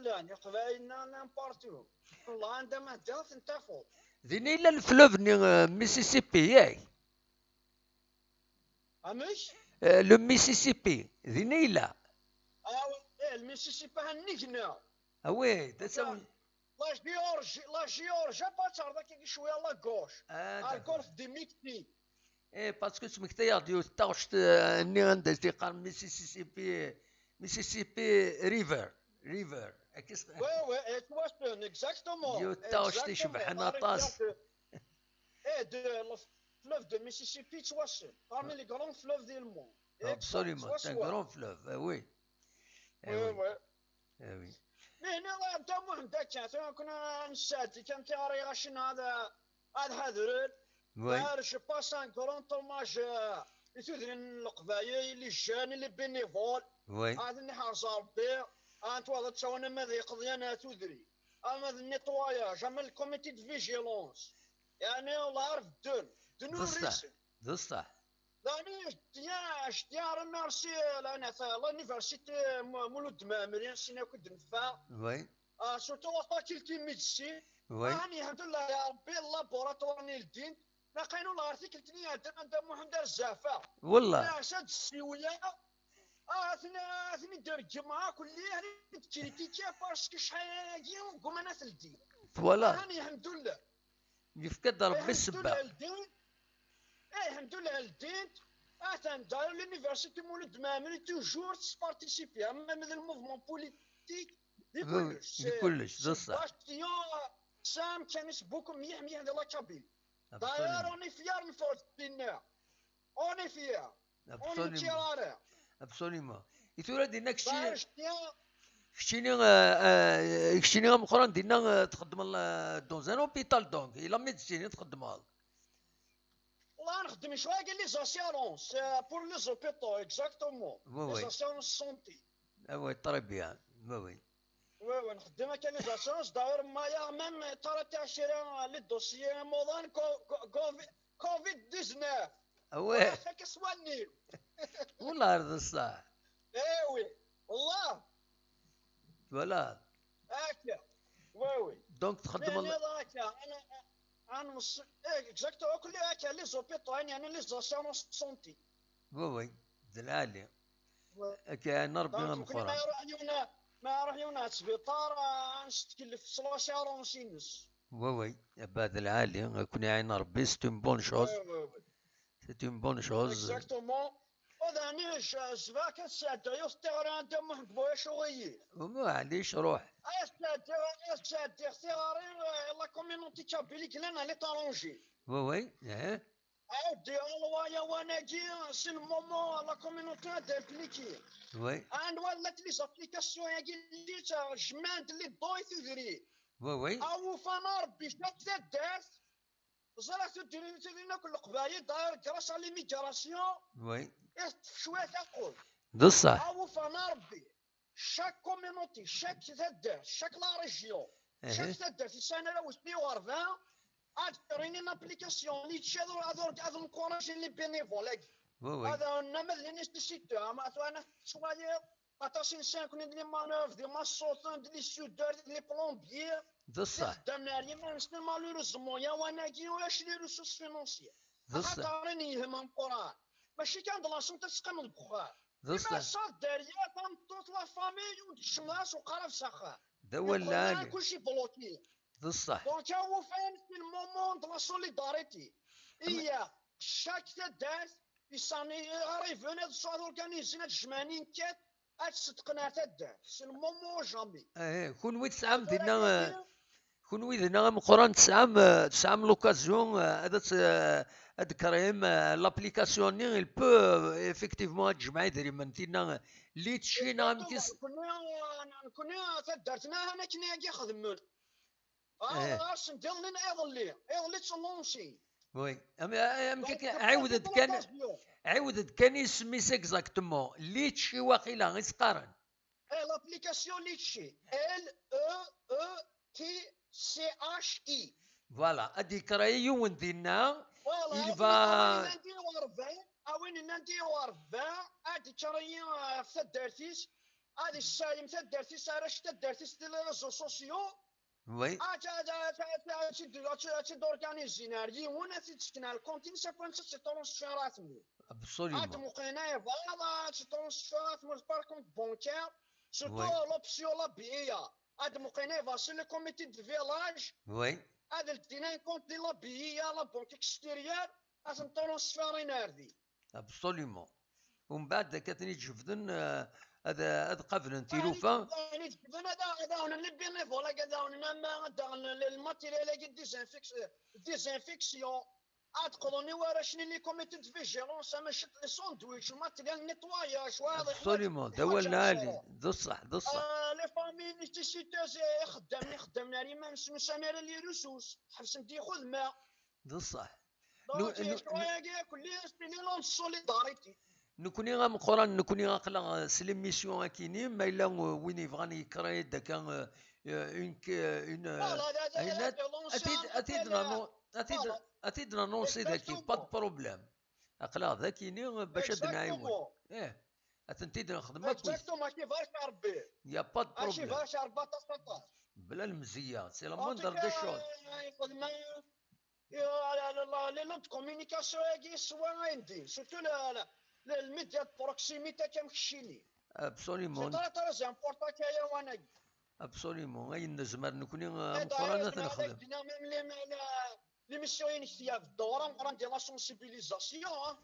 Llan, Iqbaylen-a llan partout. Wallah, anda ma teddiḍ, ad ten-tafeḍ. Din i yella leflub-nni, eh, Mississippi, yak? Amek? Eh, le Mississippi, din i yella. Ah, oui, eh, le Mississippi, ha nnig-neɣ. Ah oui, d asawen. La Géorgie, la Géorgie, ad terreḍ akka cwiya à la gauche. Ah, d'accord. Golfe du Mexique. Eh, parce que ttmektayeɣ-d yiwet taɣect, eh, nni anda i s-yeqqar Mississippi, Mississippi River, River. Oui, oui, yettwassen, exactement. Yiwet taɣect icebḥen aṭas. Eh, de, le fleuve de Mississippi yettwassen, parmi les grands fleuves du monde. Absolument, c'est un grand fleuve, eh oui. Eh oui. Ah oui. Mais هنا Dda Muḥend akka, tura كنا نساعد كان تياري غاشنا هذا، هذا حاضر. Oui. D'ailleurs, je passe un grand hommage, euh, i tudrin n Leqbayel, les jeunes, les bénévoles. Oui. Ad nḥerẓ Rebbi, ad twalaḍ ad ttawen ama d iqeḍyan, a tudrin, ama d nettoyage, ama le comité de vigilance. يعني والله عارف الدن، دنو الريسن. D ṣṣeḥ. Dani, je tiens, je tiens à remercier la, la, l'université Mou-, Mouloud Mammeri, sin akk i d-neffeɣ. Oui. Ah, surtout la faculté médecine. Oui. Ah, alhamdulillah, ya Rebbi, le laboratoire n ldin. Naqayen ula ɣer tikkelt-nni iɛeddan anda Muḥend ar Zafa. Wallah. Nɛas ad d-ssiwleɣ. Ah, atni, atni d-reggem, ah, kulli, ad d-kritiki, parce que cḥal-agi, gguman ad t-ldin. Voilà. Ah, alhamdulillah. Yefka-d Rebbi ssebba. Alhamdulillah, ldin. Eh, alhamdulillah, ldint. Atan, d'ailleurs, l'université Mouloud Mammeri toujours tettparticipi, même dans le mouvement politique, di kullec. Di kullec, d ṣṣeḥ. Bastion, Sam, كان beaucoup مليح مليح de la Kabylie. D'ailleurs, on est fiers نفوز dinna. On est fiers. Ur nekkir ara. Absolument. I tura dinna kečči, keččini, eh, eh, keččini ameqqran dinna, eh, txeddmeḍ, eh, dans un hôpital donc, i la médecine i txeddmeḍ. Wallah, nxeddem cwiya les assurances, euh, pour les hôpitaux, exactement. Oui, oui. Les assurances santé. Ah oui, très bien. Oui, oui. Oui, oui, nxeddem akka les assurances. D'ailleurs, maya même tura tiɛcira, les dossiers modern co-, co-, covid, covid dix-neuf. Ah ouais. Voilà, ça que soigné. Wallah, d ṣṣeḥ. Eh oui. Wallah. Voilà. Akka. Oui, oui. Donc, txeddmeḍ. Nniḍ akka, ana, ana, eh, exactement, kulli akka, les hôpitaux, yani, yani, les assurances santé. Oui, oui. D lɛali. Oui. Akka, yani, Rebbi ameqqran. Donc, yiwen, Ma iruḥ yiwen ɣer sbiṭar, ah, ad nessetkellef s l'assurance-ines. Oui, oui. Abad lɛali, ad ken-iɛin Rebbi, c'est une bonne chose. Oui, oui, oui. C'est une bonne chose. Exactement. Ad ɛni zbak ad sɛeddayeɣ tiɣri anda Muḥend Buɛic uɣiyi. Maɛlic, ruḥ. Ad sɛeddayeɣ, ad sɛeddayeɣ tiɣri, eh, la communauté kabyle i yellan à l'étranger. Oui, oui. Eh, Ad d-iɣer waya wanagi, c'est le moment la communauté ad impliquer. oui. Anwa llant les applications-agi lli jemɛent les dons i tudrin. Oui, oui. Awufan a Rebbi, jjat taddart. Ẓriɣ tudrin, tudrin akk n Leqbayel, d'ailleurs, grâce à l'immigration, Oui. i teṭṭef cwiya taqqult. D ṣṣeḥ. Awufan a Rebbi, chaque communauté, chaque taddart, chaque la région, Ehe. chaque taddart, yesɛan arraw-is mi yuɣerba, ad kkren une application, ad, ad encourager les bénévoles. Oui, oui. Ad ɛawnen ama d l'instituteur, ama tura tettwaliḍ, aṭas i nesɛa nekni d les manœuvres, d imassuten, d les soudeurs, d les plombiers, D ṣṣeḥ. ixeddamen ar yiman-nsen, malheureusement, ya wanagi, ulac les ressources financières. D ṣṣeḥ. Axaṭer ayen yehma Meqqran, mačči kan de la santé ad teqqimeḍ deg uxxam. D ṣṣeḥ. Ass-a, derrière, tameṭṭut, la famille, ur d-kecmeɣ ara s uqerrab s axxam. D awal lɛali. Kulci bloqué. D ṣṣeḥ. Donc, awufan, c'est le moment de la solidarité. Il y a chaque taddart, yesɛan iɣriben, ad sɛuḍ organiser, ad jemɛen une quête, ad ṣeddqen ar taddart. C'est le moment ou jamais. Eh, kunwi tesɛam dinna, eh, kunwi dinna ameqqran tesɛam, eh, tesɛam l'occasion, eh, ad, ad, eh, ad créem, eh, l'application-nni, il peut, eh, effectivement ad tejmeɛ idrimen tinna, eh, Litchi neɣ amek is- Nekkni, nekkni taddart-nneɣ akken agi xedmen. Eh. Asen-d iḍelli, iḍelli, iḍelli ttlansi. Oui. Am- am- amek akka, ɛiwed-d kan, ɛiwed-d kan isem-is exactement. Litchi waqila i s-qqaren. Eh, l'application Litchi. L E E T C H I. Voilà, ad d-yekra yiwen dinna. Voilà, Il a win va- yellan di Ɣerban, a win yellan di Ɣerban, ad d-yekra yi ɣef taddart-is, ad yessayem taddart-is, arrac taddart-is di les réseaux sociaux, Oui. ad, ad, ad, ad, ad, tt-id- ad tt-, ad tt-id-organizin ar yiwen, ad t-id-sken ar lkonti-ines, après ad tt-transférer ar tmurt. Ad Absolument. d-muqlen ayen bɣan, ad tt-transférer ar tmurt par compte bancaire, surtout Oui. L'option la B I A. Ad d-muqlen ayen bɣan, c'est le comité de village, Oui. ad ldin un compte di la B I A, la banque extérieure, ad ten-transférin ar din. Absolument. Umbeɛd akka ad ten-id-jebden, eh, ad, ad qablen tilufa. Ad, ad, ad ɛawnen les bénévoles, ad ɛawnen ama ad aɣen le, le matériel-agi désinfection, désinfection. Ad qḍen i warrac-nni les comités de vigilance, ama ciṭ les sandwichs, le matériel nettoyage, wayeḍ. Absolument, d awal lɛali, d ṣṣeḥ, d ṣṣeḥ. Ah, les familles nécessiteuses, ixeddamen, ixeddamen ar iman-nsen ur sɛin ara les ressources, ḥebsen-d ixedma. D ṣṣeḥ. Donc, Nu- nu- ccɣel-agi akk-nni, c'est une solidarité. Nekkni ameqqran, nekkni aql-aɣ s l'émission akini, ma yella, euh, win yebɣan yekra-d akka, euh, euh, une, euh, une, euh, Voilà, la, la, ayen la, ad, la, ad t-id, ad t-id la, nanu-, ad t-id, voilà. Ad t-id nanonsi daki, pas de Exactement. Problème. Aql-aɣ dakini, bac ad d-nɛiwen. Exactement. Eh, ad tent-id nexdem akkit. Exactement, ad k-ibarek Rebbi. Y a pas de Ad Problème. K-ibarek Rebbi aṭas aṭas. Bla lemzeyya, c'est la En tout moindre cas, des choses. Ixedmen, ya, la, la, la, les noms de communication-agi, soit ayen din, surtout la, la, la, les médias de proximité comme keččini. Absolument. C'est très, très important kaya wanagi. Absolument. Ayen nezmer nekkni, euh, Et ameqqran d'ailleurs, ad t-nexdem. Même les, les, l'émission-inek tga ddour ameqqran di la sensibilisation, hein.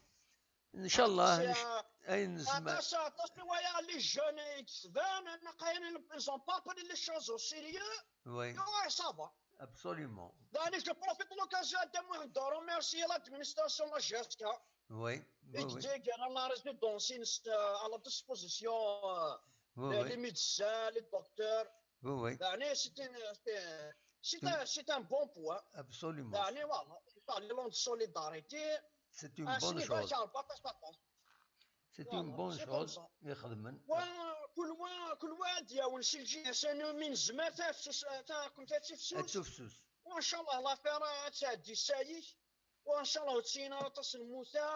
Ncallah, C'est, nc- euh, ayen nezmer. Aṭas, aṭas n waya les jeunes i d-tban, naqayen, ils ont pas pris les choses au sérieux. Oui, Ouais, ça va. Absolument. D'ailleurs, je profite de l'occasion de, de remercier l'administration de la G S K. Oui, oui, Et oui. qui est la résidence, euh, à la disposition, euh, Oui, des, oui. Les médecins, les docteurs. Oui, oui. D'ailleurs, c'est une, c'est, c'est un, c'est un bon point. Absolument. D'ailleurs, voilà. Dans l'élan de solidarité. C'est une Ah, bonne c'est chose. Pas ça, pas ça. C'est une Voilà, bonne c'est comme chose. Ça. Ixedmen. Wa, kul wa, kul wa ad yawen si lǧiha-s, anu mi nezmer tafsus, ta, kum ta tifsus. Ad tufsus. Wa, ncallah, l'affaire ad tɛeddi sayik. Wa, ncallah, ur ttinin ara aṭas n lmuta.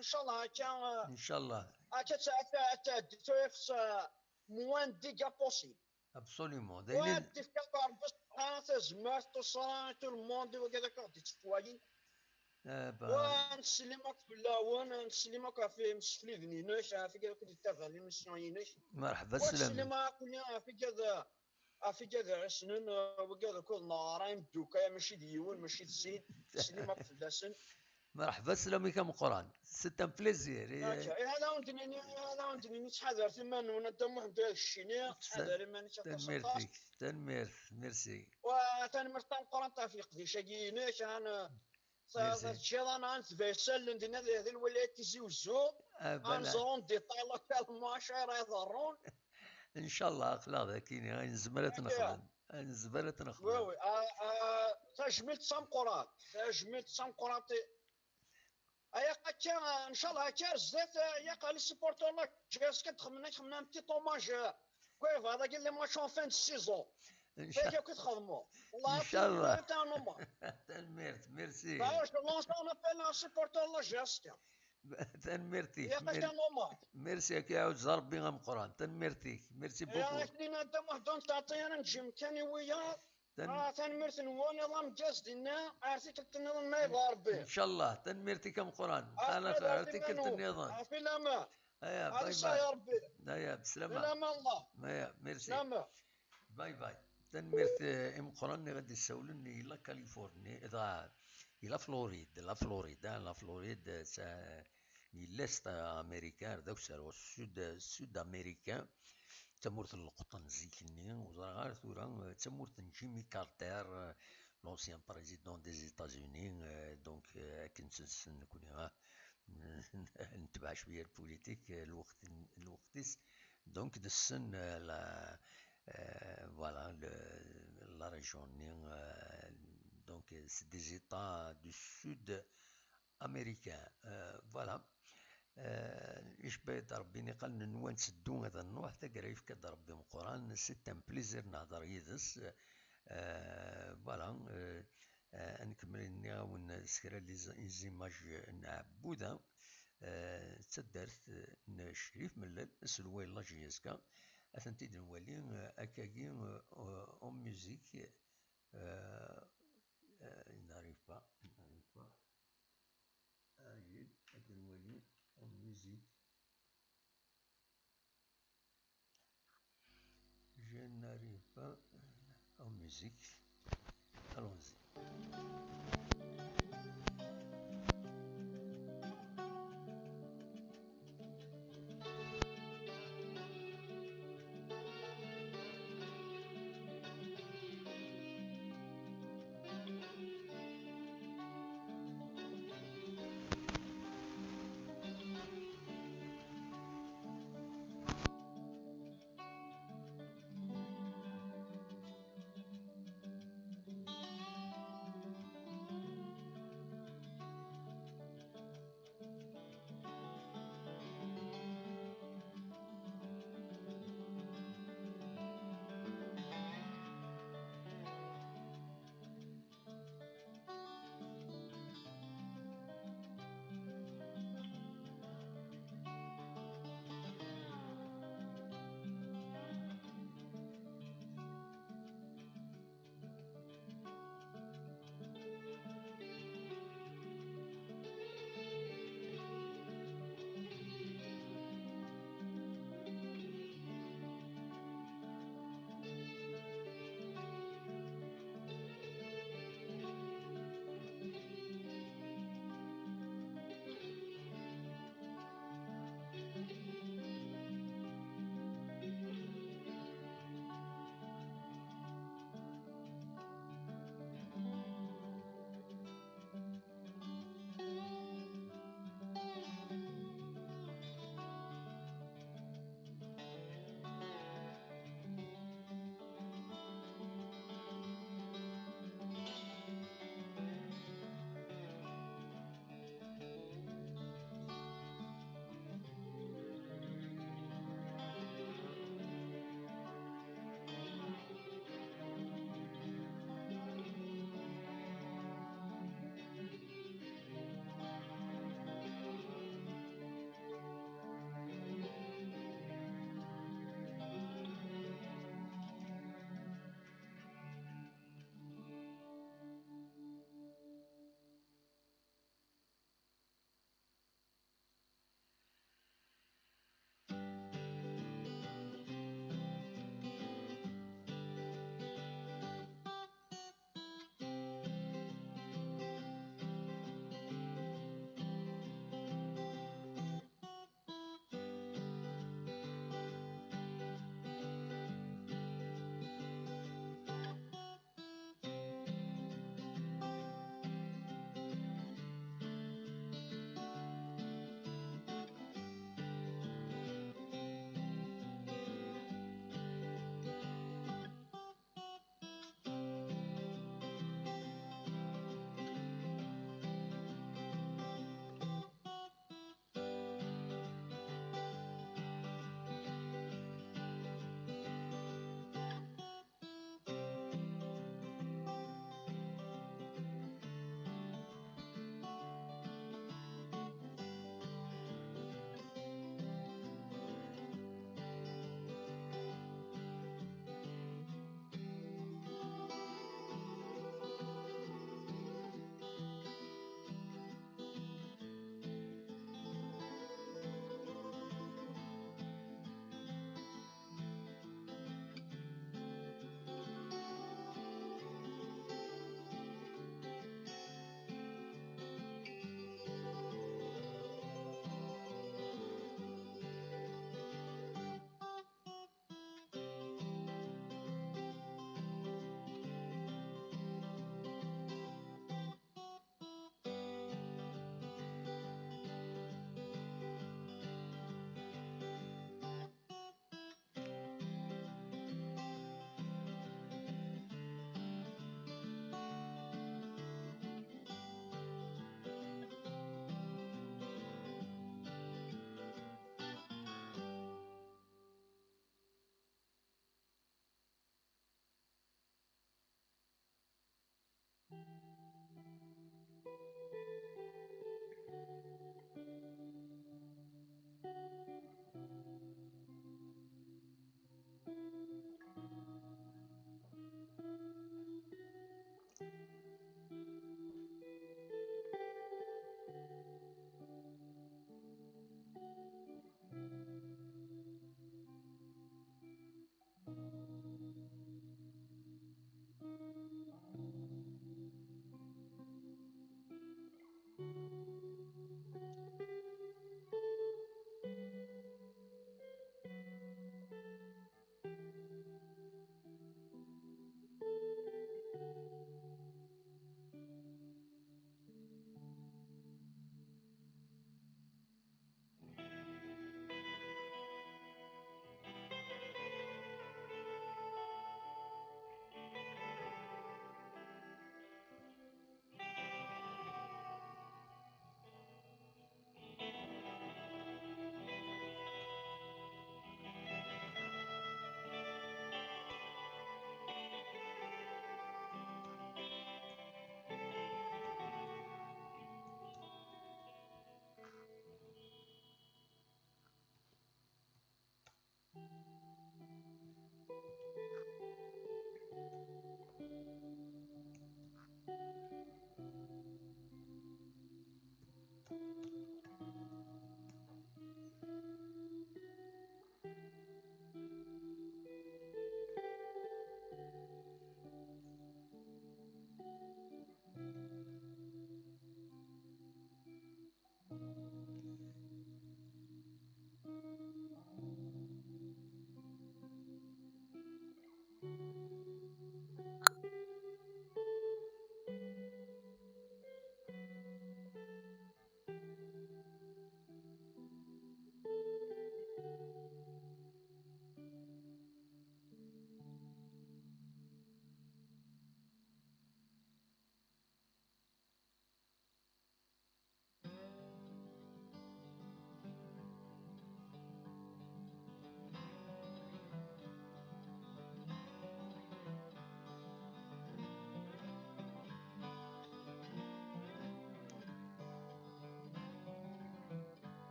Ncallah, akka, ncallah, akka ad tɛ-, ad tɛeddi tuyat, euh, moins de dégâts possible. Absolument. D ayen i d-, ad d-ifk Rebbi ṣṣeḥḥa, tazmert, tuṣṣra, tout le monde, wagi d akk ad d-ittwayin. Ah, bah, wa nettsellim akk fell-awen, nettsellim akk ɣef yimsefliden-inek, ɣef wigad akk d-yettabaɛen l'émission-inek. Merḥba, wa sslam. Nettsellim akk-nni ɣef wigad, ɣef wigad iɛessnen, wigad akk d neɣra, imedduka, mačči d yiwen, mačči d sin, nettsellim akk fell-asen. Merḥba, sslam-ik ameqqran. C'est un plaisir. Eh, ad awen-d-nini, ad awen-d-nini, ttḥadaret iman-nwen, a Dda Muḥend, ur ccini, ttḥadar iman-ik aṭas, aṭas. Tanemmirt-ik, tanemmirt, merci. Wa, tanemmirt tameqqrant ɣef leqdic-agi-inek, teǧǧiḍ-aneɣ ad netbeɛ isallen dinna di, di lwilaya n Tizi Uzzu, ad nẓer en détail localement acu ara iḍerrun. Ncallah, aql-aɣ dagi, ayen nezmer ad t-nexdem. Ayen nezmer ad t-nexdem. Oui, oui. Ah, ah, tajmilt d tameqqrant. Tajmilt d tameqqrant. Ay, akka, ncallah, akka ar zdat, ay, aql-i supporter la J S K, ad xedmen, ad xedmen un petit hommage, euh, quoi, voilà, les matchs en fin de saison. Yak akk i txedmeḍ. Wallah, ncallah. Tanemmirt, merci. D'ailleurs, je lance un appel à un supporter de la J S K. Tanemmirt-ik. Yak, akka, normal. Merci, ak iɛawez Rebbi ameqqran. Tanemmirt-ik. Merci beaucoup. Yak, akken i d-nenna, Dda Muḥend, ur nettɛeṭṭi ara, neǧǧi amkan i wiyaḍ. Ah, tanemmirt-nwen, iḍ ameggaz dinna, ar tikkelt nniḍen ma yebɣa Rebbi. Ncallah, tanemmirt-ik ameqqran. Ala xir, ar tikkelt nniḍen. Ɛafi laman. Aya, bye bye. Aya, bslama. Aya, merci. Bye bye. Tanemmirt, eh, i Meqqran i ɣ-d-issawlen i la Californie, da, i la Floride, la Floride, ah, la Floride, eh, sa-, di l'Est américain, ar d akessar, au sud, sud américain, d tamurt n leqṭen zik-nni, ur ẓriɣ ara tura, eh, d tamurt n Jimmy Carter, eh, l'ancien président des États-Unis, eh, donc, eh, akken tt-nessen nekni, ah, netbeɛ cwiya la politique, eh, lweqt, lweqt-is, donc, nessen, eh, la, euh, voilà, le, la région-nni, euh, donc, euh, c'est des États du sud américain. Euh, voilà. Euh, icebba-d Rebbi, niqal nenwa netteddu ad nruḥ, taggara yefka-d Rebbi Meqqran, c'est un plaisir nehder yid-s. Euh, voilà, euh, euh, ad nkemmel, nniɣ-awen s kra n les, les images n Ɛebbuda, euh, d taddart, euh, n Crif Mellal, aselway n la J S K. Ad tent-id-nwali, euh, akkagi, euh, en musique, euh, euh, il n'arrive pas, il n'arrive pas. Ah, il est, ad nwali en musique. Je n'arrive pas en musique. Allons-y.